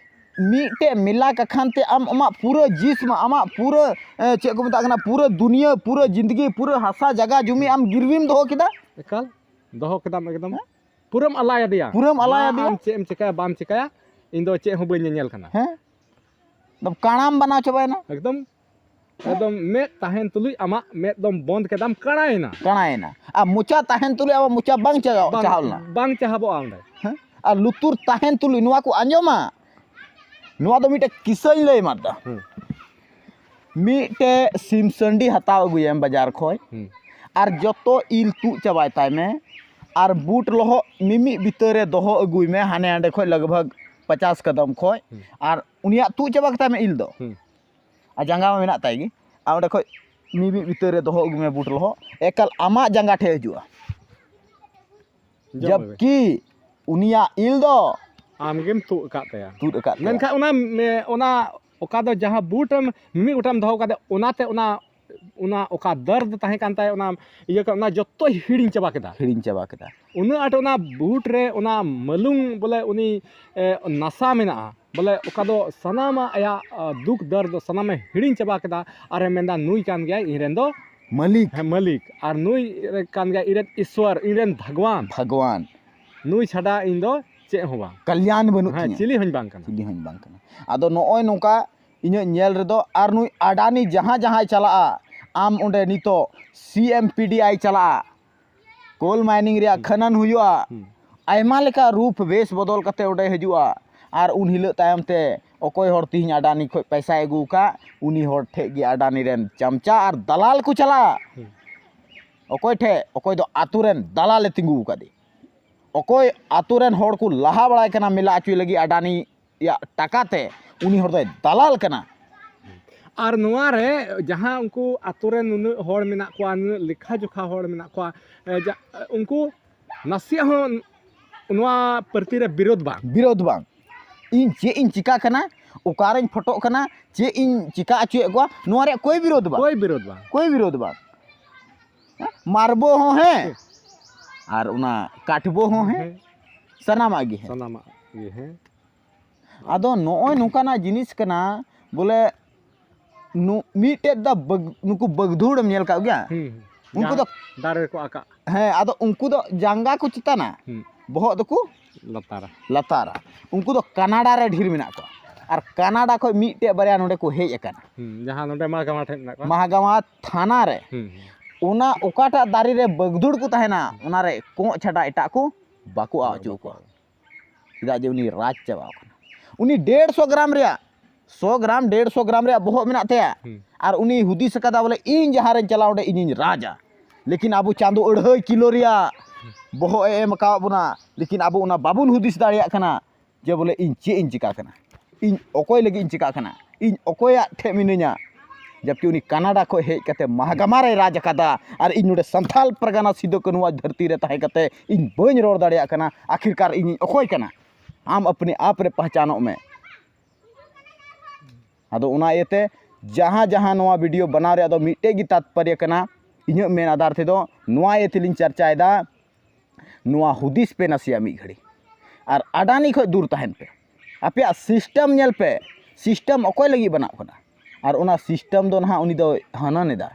ᱢᱤᱫᱴᱮᱡ ᱢᱮᱞᱟ ᱠᱟᱠᱷᱟᱱ ᱛᱮ ᱟᱢ ᱟᱢᱟᱜ ᱯᱩᱨᱟᱹ ᱡᱤᱥᱢ, ᱟᱢᱟᱜ ᱯᱩᱨᱟᱹ, ᱮ, ᱪᱮᱫ ᱠᱚ ᱢᱮᱛᱟᱜ ᱠᱟᱱᱟ, ᱯᱩᱨᱟᱹ ᱫᱩᱱᱤᱭᱟᱹ, ᱯᱩᱨᱟᱹ ᱡᱤᱱᱫᱜᱤ, ᱯᱩᱨᱟᱹ ᱦᱟᱥᱟ ᱡᱟᱭᱜᱟ ᱡᱩᱢᱤ ᱟᱢ ᱜᱤᱨᱣᱤᱢ ᱫᱚᱦᱚ ᱠᱮᱫᱟ᱾ ᱮᱠᱟᱞ, ᱫᱚᱦᱚ ᱠᱮᱫᱟᱢ ᱮᱠᱫᱚᱢ᱾ ᱦᱮᱸ? ᱯᱩᱨᱟᱹᱢ ᱟᱞᱟᱭ ᱟᱫᱮᱭᱟ᱾ ᱯᱩᱨᱟᱹᱢ ᱟᱞᱟᱭ ᱢᱟ ᱟᱫᱮᱭᱟ᱾ ᱟᱢ ᱪᱮᱫ ᱮᱢ ᱪᱤᱠᱟᱹᱭᱟ ᱵᱟᱢ ᱪᱤᱠᱟᱹᱭᱟ, ᱤᱧ ᱫᱚ ᱪᱮᱫ ᱦᱚᱸ ᱵᱟᱹᱧ ᱧᱮᱧᱮᱞ ᱠᱟᱱᱟ᱾ ᱦᱮᱸ? ᱮᱠᱫᱚᱢ ᱠᱟᱬᱟᱢ ᱵᱮᱱᱟᱣ ᱪᱟᱵᱟᱭᱮᱱᱟ᱾ ᱮᱠᱫᱚᱢ, ᱮᱠᱫᱚᱢ ᱢᱮᱫ ᱛᱟᱦᱮᱱ ᱛᱩᱞᱩᱡ ᱟᱢᱟᱜ ᱢᱮᱫ ᱫᱚᱢ ᱵᱚᱱᱫ ᱠᱮᱫᱟᱢ, ᱠᱟᱬᱟᱭᱮᱱᱟ᱾ ᱠᱟᱬᱟᱭᱮᱱᱟ᱾ ᱟᱨ ᱢᱚᱪᱟ ᱛᱟᱦᱮᱱ ᱛᱩᱞᱩᱡ ᱟᱢᱟᱜ ᱢᱚᱪᱟ ᱵᱟᱝ ᱪᱟᱦᱟᱣ, ᱵᱟᱝ, ᱪᱟᱦᱟᱣ ᱞᱮᱱᱟ᱾ ᱵᱟᱝ ᱪᱟᱦᱟᱵᱚᱜᱼᱟ ᱚᱸᱰᱮ᱾ ᱦᱮᱸ? ᱟᱨ ᱞᱩᱛᱩᱨ ᱛᱟᱦᱮᱱ ᱛᱩᱞᱩᱡ ᱱᱚᱣᱟ ᱠᱚ ᱟᱸᱡᱚᱢᱟ, ᱱᱚᱣᱟ ᱫᱚ ᱢᱤᱫᱴᱮᱡ ᱠᱤᱥᱟᱹᱧ ᱞᱟᱹᱭ ᱮᱢᱟᱫᱟ᱾ ᱦᱩᱸ᱾ ᱢᱤᱫᱴᱮᱡ ᱥᱤᱢ ᱥᱟᱺᱰᱤ ᱦᱟᱛᱟᱣ ᱟᱹᱜᱩᱭᱮᱢ ᱵᱟᱡᱟᱨ ᱠᱷᱚᱡ, ᱦᱩᱸ᱾ ᱟᱨ ᱡᱚᱛᱚ ᱤᱞ ᱛᱩᱫ ᱪᱟᱵᱟᱭ ᱛᱟᱭ ᱢᱮ, ᱟᱨ ᱵᱩᱴ ᱞᱚᱦᱚᱫ ᱢᱤᱢᱤᱫ ᱵᱤᱛᱟᱹ ᱨᱮ ᱫᱚᱦᱚ ᱟᱹᱜᱩᱭ ᱢᱮ, ᱦᱟᱱᱮ ᱦᱟᱸᱰᱮ ᱠᱷᱚᱡ ᱞᱟᱜᱽ ᱵᱷᱟᱜᱽ ᱯᱚᱪᱟᱥ ᱠᱟᱫᱟᱢ ᱠᱷᱚᱡ, ᱦᱩᱸ᱾ ᱟᱨ ᱩᱱᱤᱭᱟᱜ ᱛᱩᱫ ᱪᱟᱵᱟ ᱠᱟᱛᱟᱭ ᱢᱮ ᱤᱞ ᱫᱚ᱾ ᱦᱩᱸ᱾ ᱟᱨ ᱡᱟᱸᱜᱟ ᱢᱟ ᱢᱮᱱᱟᱜ ᱛᱟᱭ ᱜᱮ, ᱟᱨ ᱚᱸᱰᱮ ᱠᱷᱚᱡ ᱢᱤᱢᱤᱫ ᱵᱤᱛᱟᱹ ᱨᱮ ᱫᱚᱦᱚ ᱟᱹᱜᱩ ᱢᱮ ᱵᱩᱴ ᱞᱚᱦᱚᱫ, ᱮᱠᱟᱞ ᱟᱢᱟᱜ ᱡᱟᱸᱜᱟ ᱴᱷᱮᱡ ᱦᱤᱡᱩᱜᱼᱟ᱾ ᱡᱚᱢ ᱡᱟᱵᱠᱤ ᱩᱱᱤᱭᱟᱜ ᱤᱞ ᱫᱚ ᱟᱢᱜᱮᱢ ᱛᱩᱫ ᱟᱠᱟᱫ ᱛᱟᱭᱟ᱾ ᱛᱩᱫ ᱟᱠᱟᱫ ᱛᱟᱭᱟ᱾ ᱢᱮᱱᱠᱷᱟᱱ ᱚᱱᱟ, ᱚᱱᱟ ᱚᱠᱟ ᱫᱚ ᱡᱟᱦᱟᱸ ᱵᱩᱴ ᱮᱢ ᱢᱤᱢᱤᱫ ᱜᱚᱴᱟᱢ ᱫᱚᱦᱚ ᱠᱟᱫᱟ, ᱚᱱᱟᱛᱮ ᱚᱱᱟ, ᱚᱱᱟ ᱚᱠᱟ ᱫᱟᱨᱫ ᱛᱟᱦᱮᱸ ᱠᱟᱱ ᱛᱟᱭ, ᱚᱱᱟ ᱤᱭᱟᱹ ᱠᱚ, ᱚᱱᱟ ᱡᱚᱛᱚᱭ ᱦᱤᱲᱤᱧ ᱪᱟᱵᱟ ᱠᱮᱫᱟ᱾ ᱦᱤᱲᱤᱧ ᱪᱟᱵᱟ ᱠᱮᱫᱟ᱾ ᱩᱱᱟᱹᱜ ᱟᱸᱴ ᱚᱱᱟ ᱵᱩᱴ ᱨᱮ ᱚᱱᱟ ᱢᱟᱹᱞᱩᱝ ᱵᱚᱞᱮ ᱩᱱᱤ, ᱮ, ᱱᱟᱥᱟ ᱢᱮᱱᱟᱜᱼᱟ, ᱵᱚᱞᱮ ᱚᱠᱟ ᱫᱚ ᱥᱟᱱᱟᱢᱟᱜ ᱟᱭᱟᱜ, ᱟ, ᱫᱩᱠ ᱫᱟᱨᱫ ᱫᱚ ᱥᱟᱱᱟᱢᱮ ᱦᱤᱲᱤᱧ ᱪᱟᱵᱟ ᱠᱮᱫᱟ᱾ ᱟᱨᱮ ᱢᱮᱱᱫᱟ, "ᱱᱩᱭ ᱠᱟᱱ ᱜᱮᱭᱟᱭ ᱤᱧ ᱨᱮᱱ ᱫᱚ ᱢᱟᱹᱞᱤᱠ᱾ ᱦᱮᱸ, ᱢᱟᱹᱞᱤᱠ, ᱟᱨ ᱱᱩᱭ ᱠᱟᱱ ᱜᱮᱭᱟᱭ ᱤᱧ ᱨᱮᱱ ᱤᱥᱣᱚᱨ, ᱤᱧ ᱨᱮᱱ ᱵᱷᱟᱜᱽᱣᱟᱱ᱾ ᱵᱷᱟᱜᱽᱣᱟᱱ᱾ ᱱᱩᱭ ᱪᱷᱟᱰᱟ ᱤᱧ ᱫᱚ ᱪᱮᱫ ᱦᱚᱸ ᱵᱟᱝ, ᱠᱟᱞᱭᱟᱱ ᱵᱟᱹᱱᱩᱜ ᱦᱮᱸ, ᱛᱤᱧᱟ᱾ ᱪᱤᱞᱤ ᱦᱚᱸᱧ ᱵᱟᱝ ᱠᱟᱱᱟ᱾" ᱪᱤᱞᱤ ᱦᱚᱸᱧ ᱵᱟᱝ ᱠᱟᱱᱟ᱾ ᱟᱫᱚ ᱱᱚᱜᱼᱚᱭ ᱱᱚᱝᱠᱟ ᱤᱧᱟᱹᱜ ᱧᱮᱞ ᱨᱮᱫᱚ, ᱟᱨ ᱱᱩᱭ ᱟᱰᱟᱱᱤ ᱡᱟᱦᱟᱸ ᱡᱟᱦᱟᱸᱭ ᱪᱟᱞᱟᱜᱼᱟ, ᱟᱢ ᱚᱸᱰᱮ ᱱᱤᱛᱚᱜ ᱥᱤ ᱮᱢ ᱯᱤ ᱰᱤ ᱟᱭ ᱪᱟᱞᱟᱜᱼᱟ, ᱠᱳᱞ ᱢᱟᱭᱱᱤᱝ ᱨᱮᱭᱟᱜ ᱦᱩᱸ᱾ ᱠᱷᱟᱱᱟᱱ ᱦᱩᱭᱩᱜᱼᱟ᱾ ᱦᱩᱸ᱾ ᱟᱭᱢᱟ ᱞᱮᱠᱟ ᱨᱩᱯ ᱵᱮᱥ ᱵᱚᱫᱚᱞ ᱠᱟᱛᱮ ᱚᱸᱰᱮ ᱦᱤᱡᱩᱜᱼᱟ᱾ ᱟᱨ ᱩᱱ ᱦᱤᱞᱳᱜ ᱛᱟᱭᱚᱢ ᱛᱮ ᱚᱠᱚᱭ ᱦᱚᱲ ᱛᱤᱦᱤᱧ ᱟᱰᱟᱱᱤ ᱠᱷᱚᱡ ᱯᱚᱭᱥᱟᱭ ᱟᱹᱜᱩ ᱟᱠᱟᱫ, ᱩᱱᱤ ᱦᱚᱲ ᱴᱷᱮᱡ ᱜᱮ ᱟᱰᱟᱱᱤ ᱨᱮᱱ ᱪᱟᱢᱪᱟ ᱟᱨ ᱫᱟᱞᱟᱞ ᱠᱚ ᱪᱟᱞᱟᱜᱼᱟ᱾ ᱦᱩᱸ᱾ ᱚᱠᱚᱭ ᱴᱷᱮᱡ? ᱚᱠᱚᱭ ᱫᱚ ᱟᱛᱳ ᱨᱮᱱ ᱫᱟᱞᱟᱞᱮ ᱛᱤᱸᱜᱩ ᱟᱠᱟᱫᱮ᱾ ᱚᱠᱚᱭ ᱟᱛᱳ ᱨᱮᱱ ᱦᱚᱲ ᱠᱚ ᱞᱟᱦᱟ ᱵᱟᱲᱟᱭ ᱠᱟᱱᱟ ᱢᱮᱞᱟ ᱦᱚᱪᱚᱭ ᱞᱟᱹᱜᱤᱫ ᱟᱰᱟᱱᱤ ᱭᱟᱜ ᱴᱟᱠᱟ ᱛᱮ, ᱩᱱᱤ ᱦᱚᱲ ᱫᱚᱭ ᱫᱟᱞᱟᱞ ᱠᱟᱱᱟ᱾ ᱟᱨ ᱱᱚᱣᱟ ᱨᱮ ᱡᱟᱦᱟᱸ ᱩᱱᱠᱩ ᱟᱛᱳ ᱨᱮ ᱱᱩᱱᱟᱹᱜ ᱦᱚᱲ ᱢᱮᱱᱟᱜ ᱠᱚᱣᱟ, ᱱᱩᱱᱟᱹᱜ ᱞᱮᱠᱷᱟ ᱡᱚᱠᱷᱟ ᱦᱚᱲ ᱢᱮᱱᱟᱜ ᱠᱚᱣᱟ, ᱮ, ᱡᱟ-, ᱩᱱᱠᱩ ᱱᱟᱥᱮᱭᱟᱜ ᱦᱚᱸ ᱱᱚᱣᱟ ᱯᱟᱹᱨᱛᱤ ᱨᱮ ᱵᱤᱨᱳᱫᱷ ᱵᱟᱝ᱾ ᱵᱤᱨᱳᱫᱷ ᱵᱟᱝ᱾ ᱤᱧ ᱪᱮᱫ ᱤᱧ ᱪᱤᱠᱟ ᱠᱟᱱᱟ, ᱚᱠᱟᱨᱮᱧ ᱯᱷᱳᱴᱳᱜ ᱠᱟᱱᱟ, ᱪᱮᱫ ᱤᱧ ᱪᱤᱠᱟ ᱦᱚᱪᱚᱭᱮᱫ ᱠᱚᱣᱟ, ᱱᱚᱣᱟ ᱨᱮᱭᱟᱜ ᱠᱳᱭ ᱵᱤᱨᱳᱫᱷ ᱵᱟᱝ᱾ ᱠᱳᱭ ᱵᱤᱨᱳᱫᱷ ᱵᱟᱝ᱾ ᱠᱳᱭ ᱵᱤᱨᱳᱫᱷ ᱵᱟᱝ᱾ ᱦᱮᱸ? ᱢᱟᱨᱵᱚ ᱦᱚᱸ ᱦᱮᱸ, ᱟᱨ ᱚᱱᱟ ᱠᱟᱴᱷᱵᱚ ᱦᱚᱸ ᱦᱮᱸ, ᱦᱮᱸ᱾ ᱥᱟᱱᱟᱢᱟᱜ ᱜᱮ ᱦᱮᱸ᱾ ᱥᱟᱱᱟᱢᱟᱜ ᱜᱮ ᱦᱮᱸ᱾ ᱟᱫᱚ ᱱᱚᱜᱼᱚᱭ ᱱᱚᱝᱠᱟᱱᱟᱜ ᱡᱤᱱᱤᱥ ᱠᱟᱱᱟ, ᱵᱚᱞᱮ ᱱᱩ-, ᱢᱤᱫᱴᱮᱡ ᱫᱚ ᱵᱟᱹᱜ-, ᱱᱩᱠᱩ ᱵᱟᱜᱫᱷᱩᱲ ᱮᱢ ᱧᱮᱞ ᱠᱟᱜ ᱜᱮᱭᱟ? ᱦᱩᱸ, ᱦᱩᱸ᱾ ᱩᱱᱠᱩ ᱡᱟᱦᱟᱸ ᱫᱚ ᱫᱟᱨᱮ ᱨᱮᱠᱚ ᱟᱠᱟᱜ᱾ ᱦᱮᱸ, ᱟᱫᱚ ᱩᱱᱠᱩ ᱫᱚ ᱡᱟᱸᱜᱟ ᱠᱚ ᱪᱮᱛᱟᱱᱟ, ᱦᱩᱸ᱾ ᱵᱚᱦᱚᱜ ᱫᱚᱠᱚ ᱞᱟᱛᱟᱨᱟ᱾ ᱞᱟᱛᱟᱨᱟ᱾ ᱩᱱᱠᱩ ᱫᱚ ᱠᱟᱱᱟᱰᱟ ᱨᱮ ᱰᱷᱮᱨ ᱢᱮᱱᱟᱜ ᱠᱚᱣᱟ᱾ ᱟᱨ ᱠᱟᱱᱟᱰᱟ ᱠᱷᱚᱡ ᱢᱤᱫᱴᱮᱡ ᱵᱟᱨᱭᱟ ᱱᱚᱰᱮ ᱠᱚ ᱦᱮᱡ ᱟᱠᱟᱱᱟ᱾ ᱦᱩᱸ, ᱡᱟᱦᱟᱸ ᱱᱚᱰᱮ ᱢᱟᱦᱟᱜᱟᱢᱟ ᱴᱷᱮᱱ ᱢᱮᱱᱟᱜ ᱠᱚᱣᱟ᱾ ᱢᱟᱦᱟᱜᱟᱢᱟ ᱛᱷᱟᱱᱟ ᱨᱮ᱾ ᱦᱩᱸ, ᱦᱩᱸ᱾ ᱚᱱᱟ ᱚᱠᱟᱴᱟᱜ ᱫᱟᱨᱮ ᱨᱮ ᱵᱟᱜᱫᱷᱩᱲ ᱠᱚ ᱛᱟᱦᱮᱱᱟ, ᱚᱱᱟ ᱨᱮ ᱠᱚᱸᱜ ᱪᱷᱟᱰᱟ ᱮᱴᱟᱜ ᱠᱚ ᱵᱟᱠᱚ ᱟᱜ ᱦᱚᱪᱚ ᱟᱠᱚᱣᱟ᱾ ᱪᱮᱫᱟᱜ ᱡᱮ ᱩᱱᱤ ᱨᱟᱡᱽ ᱪᱟᱵᱟᱣ ᱠᱟᱱᱟ᱾ ᱩᱱᱤ ᱰᱮᱲᱥᱚ ᱜᱨᱟᱢ ᱨᱮᱭᱟᱜ, ᱥᱚ ᱜᱨᱟᱢ, ᱰᱮᱲᱥᱚ ᱜᱨᱟᱢ ᱨᱮᱭᱟᱜ ᱵᱚᱦᱚᱜ ᱢᱮᱱᱟᱜ ᱛᱟᱭᱟ᱾ ᱦᱩᱸ᱾ ᱟᱨ ᱩᱱᱤ ᱦᱩᱫᱤᱥ ᱟᱠᱟᱫᱟ ᱵᱚᱞᱮ, ᱤᱧ ᱡᱟᱦᱟᱸ ᱨᱮᱧ ᱪᱟᱞᱟᱣ, ᱚᱸᱰᱮ ᱤᱧᱤᱧ ᱨᱟᱡᱟ᱾ ᱞᱮᱠᱤᱱ ᱟᱵᱚ ᱪᱟᱸᱫᱚ ᱟᱹᱲᱦᱟᱹᱭ ᱠᱤᱞᱳ ᱨᱮᱭᱟᱜ ᱵᱚᱦᱚᱜ ᱮ ᱮᱢ ᱟᱠᱟᱣᱟᱫ ᱵᱚᱱᱟ, ᱞᱮᱠᱤᱱ ᱟᱵᱚ ᱚᱱᱟ ᱵᱟᱵᱚᱱ ᱦᱩᱫᱤᱥ ᱫᱟᱲᱮᱭᱟᱜ ᱠᱟᱱᱟ ᱡᱮ ᱵᱚᱞᱮ ᱤᱧ ᱪᱮᱫ ᱤᱧ ᱪᱤᱠᱟ ᱠᱟᱱᱟ, ᱤᱧ ᱚᱠᱚᱭ ᱞᱟᱹᱜᱤᱫ ᱤᱧ ᱪᱤᱠᱟ ᱠᱟᱱᱟ, ᱤᱧ ᱚᱠᱚᱭᱟᱜ ᱴᱷᱮᱡ ᱢᱤᱱᱟᱹᱧᱟ᱾ ᱡᱟᱵᱠᱤ ᱩᱱᱤ ᱠᱟᱱᱟᱰᱟ ᱠᱷᱚᱡ ᱦᱮᱡ ᱠᱟᱛᱮ ᱢᱟᱦᱟᱜᱟᱢᱟ ᱨᱮᱭ ᱨᱟᱡᱽ ᱟᱠᱟᱫᱟ, ᱟᱨ ᱤᱧ ᱱᱚᱰᱮ ᱥᱟᱱᱛᱟᱞ ᱯᱟᱨᱜᱟᱱᱟ ᱥᱤᱫᱩ ᱠᱟᱹᱱᱦᱩᱣᱟᱜ ᱫᱷᱟᱹᱨᱛᱤ ᱨᱮ ᱛᱟᱦᱮᱸ ᱠᱟᱛᱮ ᱤᱧ ᱵᱟᱹᱧ ᱨᱚᱲ ᱫᱟᱲᱮᱭᱟᱜ ᱠᱟᱱᱟ᱾ ᱟᱠᱷᱤᱨᱠᱟᱨ ᱤᱧᱤᱧ ᱚᱠᱚᱭ ᱠᱟᱱᱟ? ᱟᱢ ᱟᱯᱱᱮ ᱟᱯ ᱨᱮ ᱯᱟᱦᱪᱟᱱᱚᱜ ᱢᱮ᱾ ᱟᱫᱚ ᱚᱱᱟ ᱤᱭᱟᱹᱛᱮ ᱡᱟᱦᱟᱸ ᱡᱟᱦᱟᱸ ᱱᱚᱣᱟ ᱵᱷᱤᱰᱤᱭᱳ ᱵᱮᱱᱟᱣ ᱨᱮᱭᱟᱜ ᱫᱚ ᱢᱤᱫᱴᱮᱡ ᱜᱮ ᱛᱟᱛᱯᱚᱨᱭᱚ ᱠᱟᱱᱟ, ᱤᱧᱟᱹᱜ ᱢᱮᱱ ᱟᱫᱷᱟᱨ ᱛᱮᱫᱚ ᱱᱚᱣᱟ ᱤᱭᱟᱹ ᱛᱮᱞᱤᱧ ᱪᱟᱨᱪᱟᱭᱮᱫᱟ, ᱱᱚᱣᱟ ᱦᱩᱫᱤᱥ ᱯᱮ ᱱᱟᱥᱮᱭᱟᱜ ᱢᱤᱫ ᱜᱷᱟᱹᱲᱤ, ᱟᱨ ᱟᱰᱟᱱᱤ ᱠᱷᱚᱡ ᱫᱩᱨ ᱛᱟᱦᱮᱱ ᱯᱮ᱾ ᱟᱯᱮᱭᱟᱜ ᱥᱤᱥᱴᱮᱢ ᱧᱮᱞ ᱯᱮ, ᱥᱤᱥᱴᱮᱢ ᱚᱠᱚᱭ ᱞᱟᱹᱜᱤᱫ ᱵᱮᱱᱟᱜ ᱠᱟᱱᱟ? ᱟᱨ ᱚᱱᱟ ᱥᱤᱥᱴᱮᱢ ᱫᱚ ᱱᱟᱦᱟᱜ ᱩᱱᱤ ᱫᱚᱭ ᱦᱟᱱᱟᱱ ᱮᱫᱟ᱾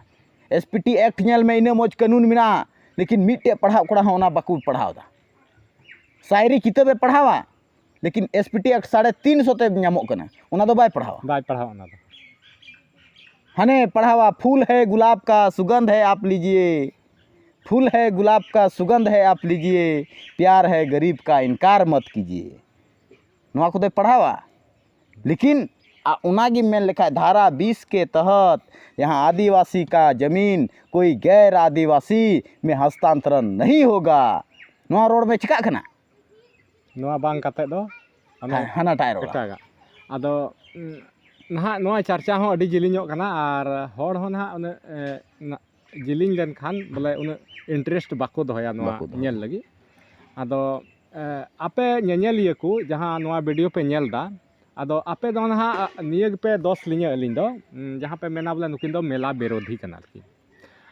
ᱮᱥ ᱯᱤ ᱴᱤ ᱮᱠᱴ ᱧᱮᱞ ᱢᱮ, ᱤᱱᱟᱹᱜ ᱢᱚᱡᱽ ᱠᱟᱹᱱᱩᱱ ᱢᱮᱱᱟᱜᱼᱟ, ᱞᱮᱠᱤᱱ ᱢᱤᱫᱴᱮᱡ ᱯᱟᱲᱦᱟᱣ ᱠᱚᱲᱟ ᱦᱚᱸ ᱚᱱᱟ ᱵᱟᱠᱚ ᱯᱟᱲᱦᱟᱣ ᱮᱫᱟ᱾ ᱥᱟᱭᱨᱤ ᱠᱤᱛᱟᱹᱵᱮ ᱯᱟᱲᱦᱟᱣᱟ, ᱞᱮᱠᱤᱱ ᱮᱥ ᱯᱤ ᱴᱤ ᱮᱠᱴ ᱥᱟᱲᱮ ᱛᱤᱱ ᱥᱚ ᱛᱮ ᱧᱟᱢᱚᱜ ᱠᱟᱱᱟ, ᱚᱱᱟ ᱫᱚ ᱵᱟᱭ ᱯᱟᱲᱦᱟᱣᱟ᱾ ᱵᱟᱭ ᱯᱟᱲᱦᱟᱣᱟ ᱚᱱᱟ ᱫᱚ᱾ ᱦᱟᱱᱮ ᱯᱟᱲᱦᱟᱣᱟ, "ᱯᱷᱩᱞ ᱦᱮ ᱜᱩᱞᱟᱵ ᱠᱟ ᱥᱩᱜᱚᱱᱫᱷ ᱦᱮ ᱟᱯ ᱞᱤᱡᱤᱭᱮ, ᱯᱷᱩᱞ ᱦᱮ ᱜᱩᱞᱟᱵ ᱠᱟ ᱥᱩᱜᱚᱱᱫᱷ ᱦᱮ ᱟᱯ ᱞᱤᱡᱤᱭᱮ, ᱯᱭᱟᱨ ᱦᱮ ᱜᱟᱨᱤᱵ ᱠᱟ ᱤᱱᱠᱟᱨ ᱢᱚᱛ ᱠᱤᱡᱤᱭᱮ", ᱱᱚᱣᱟ ᱠᱚᱫᱚᱭ ᱯᱟᱲᱦᱟᱣᱟ᱾ ᱞᱮᱠᱤᱱ ᱟ-, ᱚᱱᱟᱜᱮᱢ ᱢᱮᱱ ᱞᱮᱠᱷᱟᱡ ᱫᱷᱟᱨᱟ ᱵᱤᱥ ᱠᱮ ᱛᱚᱦᱚᱛ ᱡᱟᱦᱟᱸ ᱟᱹᱫᱤᱵᱟᱹᱥᱤ ᱠᱟ ᱡᱟᱢᱤᱱ ᱠᱳᱭ ᱜᱮᱨ ᱟᱹᱫᱤᱵᱟᱹᱥᱤ ᱢᱮ ᱦᱟᱥᱛᱟᱱᱛᱚᱨᱚᱱ ᱱᱟᱦᱤ ᱦᱳᱜᱟ, ᱱᱚᱣᱟ ᱨᱚᱲ ᱢᱮ ᱪᱤᱠᱟᱜ ᱠᱟᱱᱟ? ᱱᱚᱣᱟ ᱵᱟᱝ ᱠᱟᱛᱮ ᱫᱚ ᱚᱱᱟ ᱦᱮᱸ, ᱦᱟᱱᱟᱴᱟᱜ ᱮ ᱨᱚᱲᱟ᱾ ᱮᱴᱟᱜᱟᱜ᱾ ᱟᱫᱚ, ᱩᱸ, ᱱᱟᱦᱟᱜ ᱱᱚᱣᱟ ᱪᱟᱨᱪᱟ ᱦᱚᱸ ᱟᱹᱰᱤ ᱡᱮᱞᱮᱧᱚᱜ ᱠᱟᱱᱟ ᱟᱨ ᱦᱚᱲ ᱦᱚᱸ ᱱᱟᱦᱟᱜ ᱩᱱᱟᱹᱜ, ᱮ, ᱱᱟ-, ᱡᱮᱞᱮᱧ ᱞᱮᱱᱠᱷᱟᱱ ᱵᱚᱞᱮ ᱩᱱᱟᱹᱜ interest ᱵᱟᱠᱚ ᱫᱚᱦᱚᱭᱟ ᱱᱚᱣᱟ ᱵᱟᱠᱚ ᱫᱚᱦᱚᱭᱟ᱾ ᱧᱮᱞ ᱞᱟᱹᱜᱤᱫ᱾ ᱟᱫᱚ, ᱮ, ᱟᱯᱮ ᱧᱮᱧᱮᱞᱤᱭᱟᱹ ᱠᱚ ᱡᱟᱦᱟᱸ ᱱᱚᱣᱟ video ᱯᱮ ᱧᱮᱞ ᱮᱫᱟ, ᱟᱫᱚ ᱟᱯᱮ ᱫᱚ ᱱᱟᱦᱟᱜ ᱱᱤᱭᱟᱹ ᱜᱮᱯᱮ ᱫᱚᱥ ᱞᱤᱧᱟᱹ ᱟᱹᱞᱤᱧ ᱫᱚ, ᱩᱸ, ᱡᱟᱦᱟᱸ ᱯᱮ ᱢᱮᱱᱟ ᱵᱚᱞᱮ ᱱᱩᱠᱤᱱ ᱫᱚ ᱢᱮᱞᱟ ᱵᱤᱨᱳᱫᱷᱤ ᱠᱟᱱᱟ ᱟᱨᱠᱤ᱾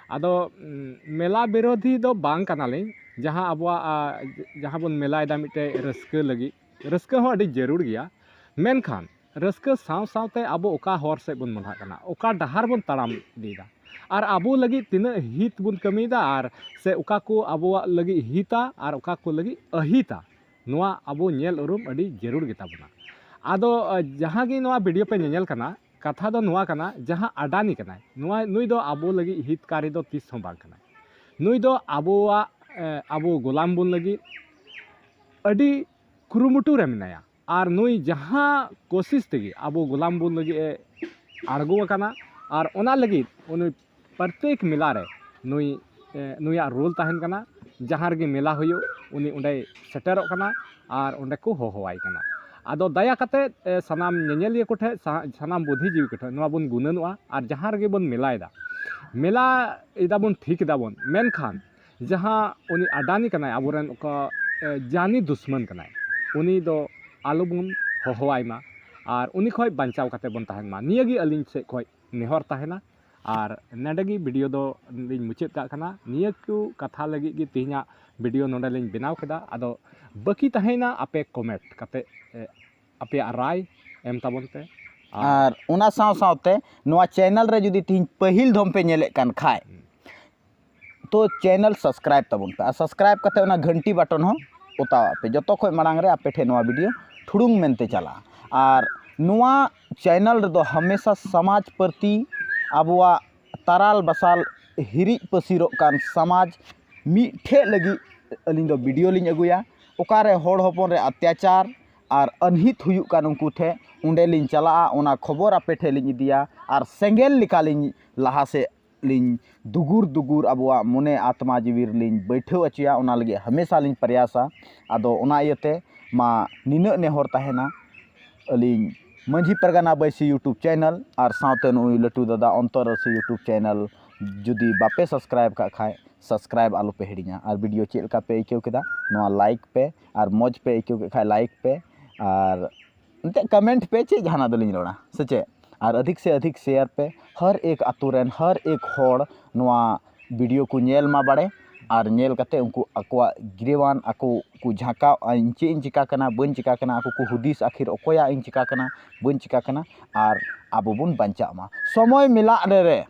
ᱟᱫᱚ, ᱩᱸ, ᱢᱮᱞᱟ ᱵᱤᱨᱳᱫᱷᱤ ᱫᱚ ᱵᱟᱝ ᱠᱟᱱᱟᱞᱤᱧ᱾ ᱡᱟᱦᱟᱸ ᱟᱵᱚᱣᱟᱜ, ᱟ, ᱡᱟᱦᱟᱸ ᱵᱚᱱ ᱢᱮᱞᱟᱭᱮᱫᱟ ᱢᱤᱫᱴᱮᱡ ᱨᱟᱹᱥᱠᱟᱹ ᱞᱟᱹᱜᱤᱫ, ᱨᱟᱹᱥᱠᱟᱹ ᱦᱚᱸ ᱟᱹᱰᱤ ᱡᱟᱹᱨᱩᱲ ᱜᱮᱭᱟ, ᱢᱮᱱᱠᱷᱟᱱ ᱨᱟᱹᱥᱠᱟᱹ ᱥᱟᱶ ᱥᱟᱶᱛᱮ ᱟᱵᱚ ᱚᱠᱟ ᱦᱚᱨ ᱥᱮᱫ ᱵᱚᱱ ᱢᱚᱦᱰᱟᱜ ᱠᱟᱱᱟ, ᱚᱠᱟ ᱰᱟᱦᱟᱨ ᱵᱚᱱ ᱛᱟᱲᱟᱢ ᱤᱫᱤᱭᱮᱫᱟ, ᱟᱨ ᱟᱵᱚ ᱞᱟᱹᱜᱤᱫ ᱛᱤᱱᱟᱹᱜ ᱦᱤᱛ ᱵᱚᱱ ᱠᱟᱹᱢᱤᱭᱮᱫᱟ, ᱟᱨ ᱥᱮ ᱚᱠᱟ ᱠᱚ ᱟᱵᱚᱣᱟᱜ ᱞᱟᱹᱜᱤᱫ ᱦᱤᱛᱟ ᱟᱨ ᱚᱠᱟ ᱠᱚ ᱞᱟᱹᱜᱤᱫ ᱟᱹᱦᱤᱛᱟ, ᱱᱚᱣᱟ ᱟᱵᱚ ᱧᱮᱞ ᱩᱨᱩᱢ ᱟᱹᱰᱤ ᱡᱟᱹᱨᱩᱲ ᱜᱮᱛᱟ ᱵᱚᱱᱟ᱾ ᱟᱫᱚ, ᱟ, ᱡᱟᱦᱟᱸ ᱜᱮ ᱱᱚᱣᱟ ᱵᱷᱤᱰᱤᱭᱳ ᱯᱮ ᱧᱮᱧᱮᱞ ᱠᱟᱱᱟ, ᱠᱟᱛᱷᱟ ᱫᱚ ᱱᱚᱣᱟ ᱠᱟᱱᱟ, ᱡᱟᱦᱟᱸ ᱟᱰᱟᱱᱤ ᱠᱟᱱᱟᱭ, ᱱᱚᱣᱟ, ᱱᱩᱭ ᱫᱚ ᱟᱵᱚ ᱞᱟᱹᱜᱤᱫ ᱦᱤᱛᱠᱟᱨᱤ ᱫᱚ ᱛᱤᱥ ᱦᱚᱸ ᱵᱟᱝ ᱠᱟᱱᱟᱭ᱾ ᱱᱩᱭ ᱫᱚ ᱟᱵᱚᱣᱟᱜ, ᱮ, ᱟᱵᱚ ᱜᱳᱞᱟᱢ ᱵᱚᱱ ᱞᱟᱹᱜᱤᱫ ᱟᱹᱰᱤ ᱠᱩᱨᱩᱢᱩᱴᱩ ᱨᱮ ᱢᱮᱱᱟᱭᱟ᱾ ᱟᱨ ᱱᱩᱭ ᱡᱟᱦᱟᱸ ᱠᱳᱥᱤᱥ ᱛᱮᱜᱮ ᱟᱵᱚ ᱜᱳᱞᱟᱢ ᱵᱚᱱ ᱞᱟᱹᱜᱤᱫ ᱮ ᱟᱬᱜᱚ ᱟᱠᱟᱱᱟ, ᱟᱨ ᱚᱱᱟ ᱞᱟᱹᱜᱤᱫ ᱩᱱᱤ ᱯᱨᱚᱛᱮᱠ ᱢᱮᱞᱟ ᱨᱮ ᱱᱩᱭ, ᱮ, ᱱᱩᱭᱟᱜ ᱨᱳᱞ ᱛᱟᱦᱮᱱ ᱠᱟᱱᱟ᱾ ᱡᱟᱦᱟᱸ ᱨᱮᱜᱮ ᱢᱮᱞᱟ ᱦᱩᱭᱩᱜ, ᱩᱱᱤ ᱚᱸᱰᱮᱭ ᱥᱮᱴᱮᱨᱚᱜ ᱠᱟᱱᱟ ᱟᱨ ᱚᱸᱰᱮ ᱠᱚ ᱦᱚᱦᱚᱣᱟᱭ ᱠᱟᱱᱟ᱾ ᱟᱫᱚ ᱫᱟᱭᱟ ᱠᱟᱛᱮ, ᱮ, ᱥᱟᱱᱟᱢ ᱧᱮᱧᱮᱞᱤᱭᱟᱹ ᱠᱚᱴᱷᱮᱱ, ᱥᱟ-, ᱥᱟᱱᱟᱢ ᱵᱩᱫᱽᱫᱷᱤᱡᱤᱵᱤ ᱠᱚᱴᱷᱮᱱ ᱱᱚᱣᱟ ᱵᱚᱱ ᱜᱩᱱᱟᱹᱱᱚᱜᱼᱟ᱾ ᱟᱨ ᱡᱟᱦᱟᱸ ᱨᱮᱜᱮ ᱵᱚᱱ ᱢᱮᱞᱟᱭᱮᱫᱟ, ᱢᱮᱞᱟ ᱮᱫᱟᱵᱚᱱ, ᱴᱷᱤᱠ ᱮᱫᱟᱵᱚᱱ, ᱢᱮᱱᱠᱷᱟᱱ ᱡᱟᱦᱟᱸ ᱩᱱᱤ ᱟᱰᱟᱱᱤ ᱠᱟᱱᱟᱭ, ᱟᱵᱚᱨᱮᱱ ᱚᱠᱟ, ᱮ, ᱡᱟᱱᱤ ᱫᱩᱥᱢᱟᱱ ᱠᱟᱱᱟᱭ, ᱩᱱᱤ ᱫᱚ ᱟᱞᱚᱵᱚᱱ ᱦᱚᱦᱚᱣᱟᱭ ᱢᱟ ᱟᱨ ᱩᱱᱤ ᱠᱷᱚᱱ ᱵᱟᱧᱪᱟᱣ ᱠᱟᱛᱮ ᱵᱚᱱ ᱛᱟᱦᱮᱱ ᱢᱟ᱾ ᱱᱤᱭᱟᱹ ᱜᱮ ᱟᱹᱞᱤᱧ ᱥᱮᱫ ᱠᱷᱚᱱ ᱱᱮᱦᱚᱨ ᱛᱟᱦᱮᱱᱟ᱾ ᱟᱨ ᱱᱚᱰᱮ ᱜᱮ ᱵᱷᱤᱰᱤᱭᱳ ᱫᱚ ᱞᱤᱧ ᱢᱩᱪᱟᱹᱫ ᱠᱟᱜ ᱠᱟᱱᱟ᱾ ᱱᱤᱭᱟᱹ ᱠᱚ ᱠᱟᱛᱷᱟ ᱞᱟᱹᱜᱤᱫ ᱜᱮ ᱛᱮᱦᱮᱧᱟᱜ ᱵᱷᱤᱰᱤᱭᱳ ᱱᱚᱰᱮ ᱞᱤᱧ ᱵᱮᱱᱟᱣ ᱠᱮᱫᱟ᱾ ᱟᱫᱚ ᱵᱟᱹᱠᱤ ᱛᱟᱦᱮᱸᱭᱮᱱᱟ ᱟᱯᱮ ᱠᱚᱢᱮᱱᱴ ᱠᱟᱛᱮ, ᱮ, ᱟᱯᱮᱭᱟᱜ ᱨᱟᱭ ᱮᱢ ᱛᱟᱵᱚᱱ ᱯᱮ᱾ ᱟᱨ ᱚᱱᱟ ᱥᱟᱶ ᱥᱟᱶᱛᱮ ᱱᱚᱣᱟ ᱪᱮᱱᱮᱞ ᱨᱮ ᱡᱩᱫᱤ ᱛᱤᱦᱤᱧ ᱯᱟᱹᱦᱤᱞ ᱫᱷᱚᱢ ᱯᱮ ᱧᱮᱞᱮᱫ ᱠᱟᱱ ᱠᱷᱟᱡ, ᱛᱚ ᱪᱮᱱᱮᱞ ᱥᱟᱵᱥᱠᱨᱟᱭᱤᱵ ᱛᱟᱵᱚᱱ ᱯᱮ, ᱟᱨ ᱥᱟᱵᱥᱠᱨᱟᱭᱤᱵ ᱠᱟᱛᱮ ᱚᱱᱟ ᱜᱷᱟᱱᱴᱤ ᱵᱟᱴᱚᱱ ᱦᱚᱸ ᱚᱛᱟᱣᱟᱜ ᱯᱮ᱾ ᱡᱚᱛᱚ ᱠᱷᱚᱱ ᱢᱟᱲᱟᱝ ᱨᱮ ᱟᱯᱮ ᱴᱷᱮᱱ ᱱᱚᱣᱟ ᱵᱷᱤᱰᱤᱭᱳ ᱴᱷᱩᱲᱩᱝ ᱢᱮᱱᱛᱮ ᱪᱟᱞᱟᱜᱼᱟ᱾ ᱟᱨ ᱱᱚᱣᱟ ᱪᱮᱱᱮᱞ ᱨᱮᱫᱚ ᱦᱟᱢᱮᱥᱟ ᱥᱚᱢᱟᱡᱽ ᱯᱨᱚᱛᱤ, ᱟᱵᱚᱣᱟᱜ ᱛᱟᱨᱟᱞ ᱵᱟᱥᱟᱞ ᱦᱤᱨᱤᱡ ᱯᱟᱹᱥᱤᱨᱚᱜ ᱠᱟᱱ ᱥᱚᱢᱟᱡᱽ ᱢᱤᱫ ᱴᱷᱮᱡ ᱞᱟᱹᱜᱤᱫ ᱟᱹᱞᱤᱧ ᱫᱚ ᱵᱷᱤᱰᱤᱭᱳ ᱞᱤᱧ ᱟᱹᱜᱩᱭᱟ᱾ ᱚᱠᱟᱨᱮ ᱦᱚᱲ ᱦᱚᱯᱚᱱ ᱨᱮ ᱚᱛᱛᱟᱪᱟᱨ ᱟᱨ ᱟᱹᱱᱦᱤᱛ ᱦᱩᱭᱩᱜ ᱠᱟᱱ ᱩᱱᱠᱩ ᱴᱷᱮᱡ, ᱚᱸᱰᱮ ᱞᱤᱧ ᱪᱟᱞᱟᱜᱼᱟ, ᱚᱱᱟ ᱠᱷᱚᱵᱚᱨ ᱟᱯᱮ ᱴᱷᱮᱡ ᱞᱤᱧ ᱤᱫᱤᱭᱟ ᱟᱨ ᱥᱮᱸᱜᱮᱞ ᱞᱮᱠᱟᱞᱤᱧ ᱞᱟᱦᱟ ᱥᱮᱫ ᱞᱤᱧ ᱫᱩᱜᱩᱨ ᱫᱩᱜᱩᱨ ᱟᱵᱚᱣᱟᱜ ᱢᱚᱱᱮ ᱟᱛᱢᱟ ᱡᱤᱣᱤ ᱨᱮᱞᱤᱧ ᱵᱟᱹᱭᱴᱷᱟᱹᱣ ᱦᱚᱪᱚᱭᱟ᱾ ᱚᱱᱟ ᱞᱟᱹᱜᱤᱫ ᱦᱟᱢᱮᱥᱟ ᱞᱤᱧ ᱯᱨᱚᱭᱟᱥᱟ᱾ ᱟᱫᱚ ᱚᱱᱟ ᱤᱭᱟᱹᱛᱮ ᱢᱟ ᱱᱤᱱᱟᱹᱜ ᱱᱮᱦᱚᱨ ᱛᱟᱦᱮᱱᱟ, ᱟᱹᱞᱤᱧ ᱢᱟᱹᱡᱷᱤ ᱯᱟᱨᱜᱟᱱᱟ ᱵᱟᱹᱭᱥᱤ YouTube ᱪᱮᱱᱮᱞ ᱟᱨ ᱥᱟᱶᱛᱮ ᱱᱩᱭ ᱞᱟᱹᱴᱩ ᱫᱟᱫᱟ ᱚᱱᱛᱚᱨ ᱨᱟᱹᱥᱤ YouTube ᱪᱮᱱᱮᱞ ᱡᱩᱫᱤ ᱵᱟᱯᱮ ᱥᱟᱵᱥᱠᱨᱟᱭᱤᱵ ᱠᱟᱜ ᱠᱷᱟᱡ, ᱥᱟᱵᱥᱠᱨᱟᱭᱤᱵ ᱟᱞᱚ ᱯᱮ ᱦᱤᱲᱤᱧᱟ᱾ ᱟᱨ ᱵᱷᱤᱰᱤᱭᱳ ᱪᱮᱫ ᱞᱮᱠᱟ ᱯᱮ ᱟᱹᱭᱠᱟᱹᱣ ᱠᱮᱫᱟ, ᱱᱚᱣᱟ ᱞᱟᱭᱤᱠ ᱯᱮ, ᱟᱨ ᱢᱚᱡᱽ ᱯᱮ ᱟᱹᱭᱠᱟᱹᱣ ᱠᱮᱫ ᱠᱷᱟᱡ ᱞᱟᱭᱤᱠ ᱯᱮ, ᱟᱨ ᱮᱱᱛᱮᱫ ᱠᱚᱢᱮᱱᱴ ᱯᱮ, ᱪᱮᱫ ᱡᱟᱦᱟᱱᱟᱜ ᱫᱚᱞᱤᱧ ᱨᱚᱲᱟ ᱥᱮ ᱪᱮᱫ? ᱟᱨ ᱟᱫᱷᱤᱠ ᱥᱮ ᱟᱫᱷᱤᱠ ᱥᱮᱭᱟᱨ ᱯᱮ, ᱦᱟᱨ ᱮᱠ ᱟᱛᱳ ᱨᱮᱱ ᱦᱟᱨ ᱮᱠ ᱦᱚᱲ ᱱᱚᱣᱟ ᱵᱷᱤᱰᱤᱭᱳ ᱠᱚ ᱧᱮᱞ ᱢᱟ ᱵᱟᱲᱮ, ᱟᱨ ᱧᱮᱞ ᱠᱟᱛᱮ ᱩᱱᱠᱩ ᱟᱠᱚᱣᱟᱜ ᱜᱤᱨᱟᱹᱣᱟᱱ ᱟᱠᱚ ᱠᱚ ᱡᱷᱟᱸᱠᱟᱣ, ᱤᱧ ᱪᱮᱫ ᱤᱧ ᱪᱤᱠᱟ ᱠᱟᱱᱟ, ᱵᱟᱹᱧ ᱪᱤᱠᱟ ᱠᱟᱱᱟ, ᱟᱠᱚ ᱠᱚ ᱦᱩᱫᱤᱥ ᱟᱹᱠᱷᱤᱨ ᱚᱠᱚᱭᱟᱜ ᱤᱧ ᱪᱤᱠᱟ ᱠᱟᱱᱟ, ᱵᱟᱹᱧ ᱪᱤᱠᱟ ᱠᱟᱱᱟ, ᱟᱨ ᱟᱵᱚ ᱵᱚᱱ ᱵᱟᱧᱪᱟᱜ ᱢᱟ᱾ ᱥᱚᱢᱚᱭ ᱢᱮᱱᱟᱜ ᱨᱮ,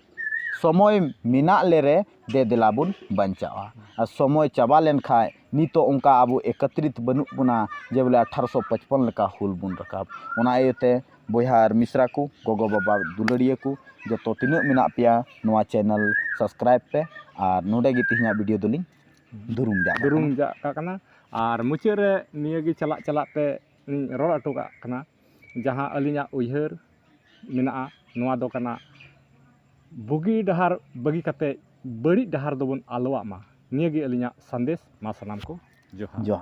ᱥᱚᱢᱚᱭ ᱢᱮᱱᱟᱜ ᱞᱮᱨᱮ ᱫᱮ ᱫᱮᱞᱟ ᱵᱚᱱ ᱵᱟᱧᱪᱟᱜᱼᱟ᱾ ᱟᱨ ᱥᱚᱢᱚᱭ ᱪᱟᱵᱟ ᱞᱮᱱᱠᱷᱟᱱ ᱱᱤᱛᱚᱜ ᱚᱱᱠᱟ ᱟᱵᱚ ᱮᱠᱚᱛᱨᱤᱛ ᱵᱟᱹᱱᱩᱜ ᱵᱚᱱᱟ ᱡᱮ ᱵᱚᱞᱮ ᱟᱴᱷᱟᱨᱚᱥᱚ ᱯᱚᱪᱯᱚᱱ ᱞᱮᱠᱟ ᱦᱩᱞ ᱵᱚᱱ ᱨᱟᱠᱟᱵ᱾ ᱚᱱᱟ ᱤᱭᱟᱹᱛᱮ ᱵᱚᱭᱦᱟ ᱟᱨ ᱢᱤᱥᱨᱟ ᱠᱚ, ᱜᱚᱜᱚ ᱵᱟᱵᱟ ᱫᱩᱞᱟᱹᱲᱤᱭᱟᱹ ᱠᱚ, ᱡᱚᱛᱚ ᱛᱤᱱᱟᱹᱜ ᱢᱮᱱᱟᱜ ᱯᱮᱭᱟ ᱱᱚᱣᱟ ᱪᱮᱱᱮᱞ ᱥᱟᱵᱥᱠᱨᱟᱭᱤᱵ ᱯᱮ᱾ ᱟᱨ ᱱᱚᱰᱮ ᱜᱮ ᱛᱮᱦᱮᱧᱟᱜ ᱵᱷᱤᱰᱤᱭᱳ ᱫᱚᱞᱤᱧ ᱫᱩᱨᱩᱢ ᱡᱟᱜ ᱠᱟᱱᱟ᱾ ᱫᱩᱨᱩᱢ ᱡᱟᱜ ᱠᱟᱜ ᱠᱟᱱᱟ᱾ ᱟᱨ ᱢᱩᱪᱟᱹᱫ ᱨᱮ ᱱᱤᱭᱟᱹ ᱜᱮ ᱪᱟᱞᱟᱜ ᱪᱟᱞᱟᱜ ᱛᱮ ᱤᱧ ᱨᱚᱲ ᱦᱚᱴᱚ ᱠᱟᱜ ᱠᱟᱱᱟ, ᱡᱟᱦᱟᱸ ᱟᱹᱞᱤᱧᱟᱜ ᱩᱭᱦᱟᱹᱨ ᱢᱮᱱᱟᱜᱼᱟ, ᱱᱚᱣᱟ ᱫᱚ ᱠᱟᱱᱟ ᱵᱩᱜᱤ ᱰᱟᱦᱟᱨ ᱵᱟᱹᱜᱤ ᱠᱟᱛᱮ ᱵᱟᱹᱲᱤᱡ ᱰᱟᱦᱟᱨ ᱫᱚᱵᱚᱱ ᱟᱞᱚᱣᱟᱜ ᱢᱟ᱾ ᱱᱤᱭᱟᱹ ᱜᱮ ᱟᱹᱞᱤᱧᱟᱜ ᱥᱟᱸᱫᱮᱥ᱾ ᱢᱟ ᱥᱟᱱᱟᱢ ᱠᱚ ᱡᱚᱦᱟᱨ᱾ ᱡᱚᱦᱟᱨ᱾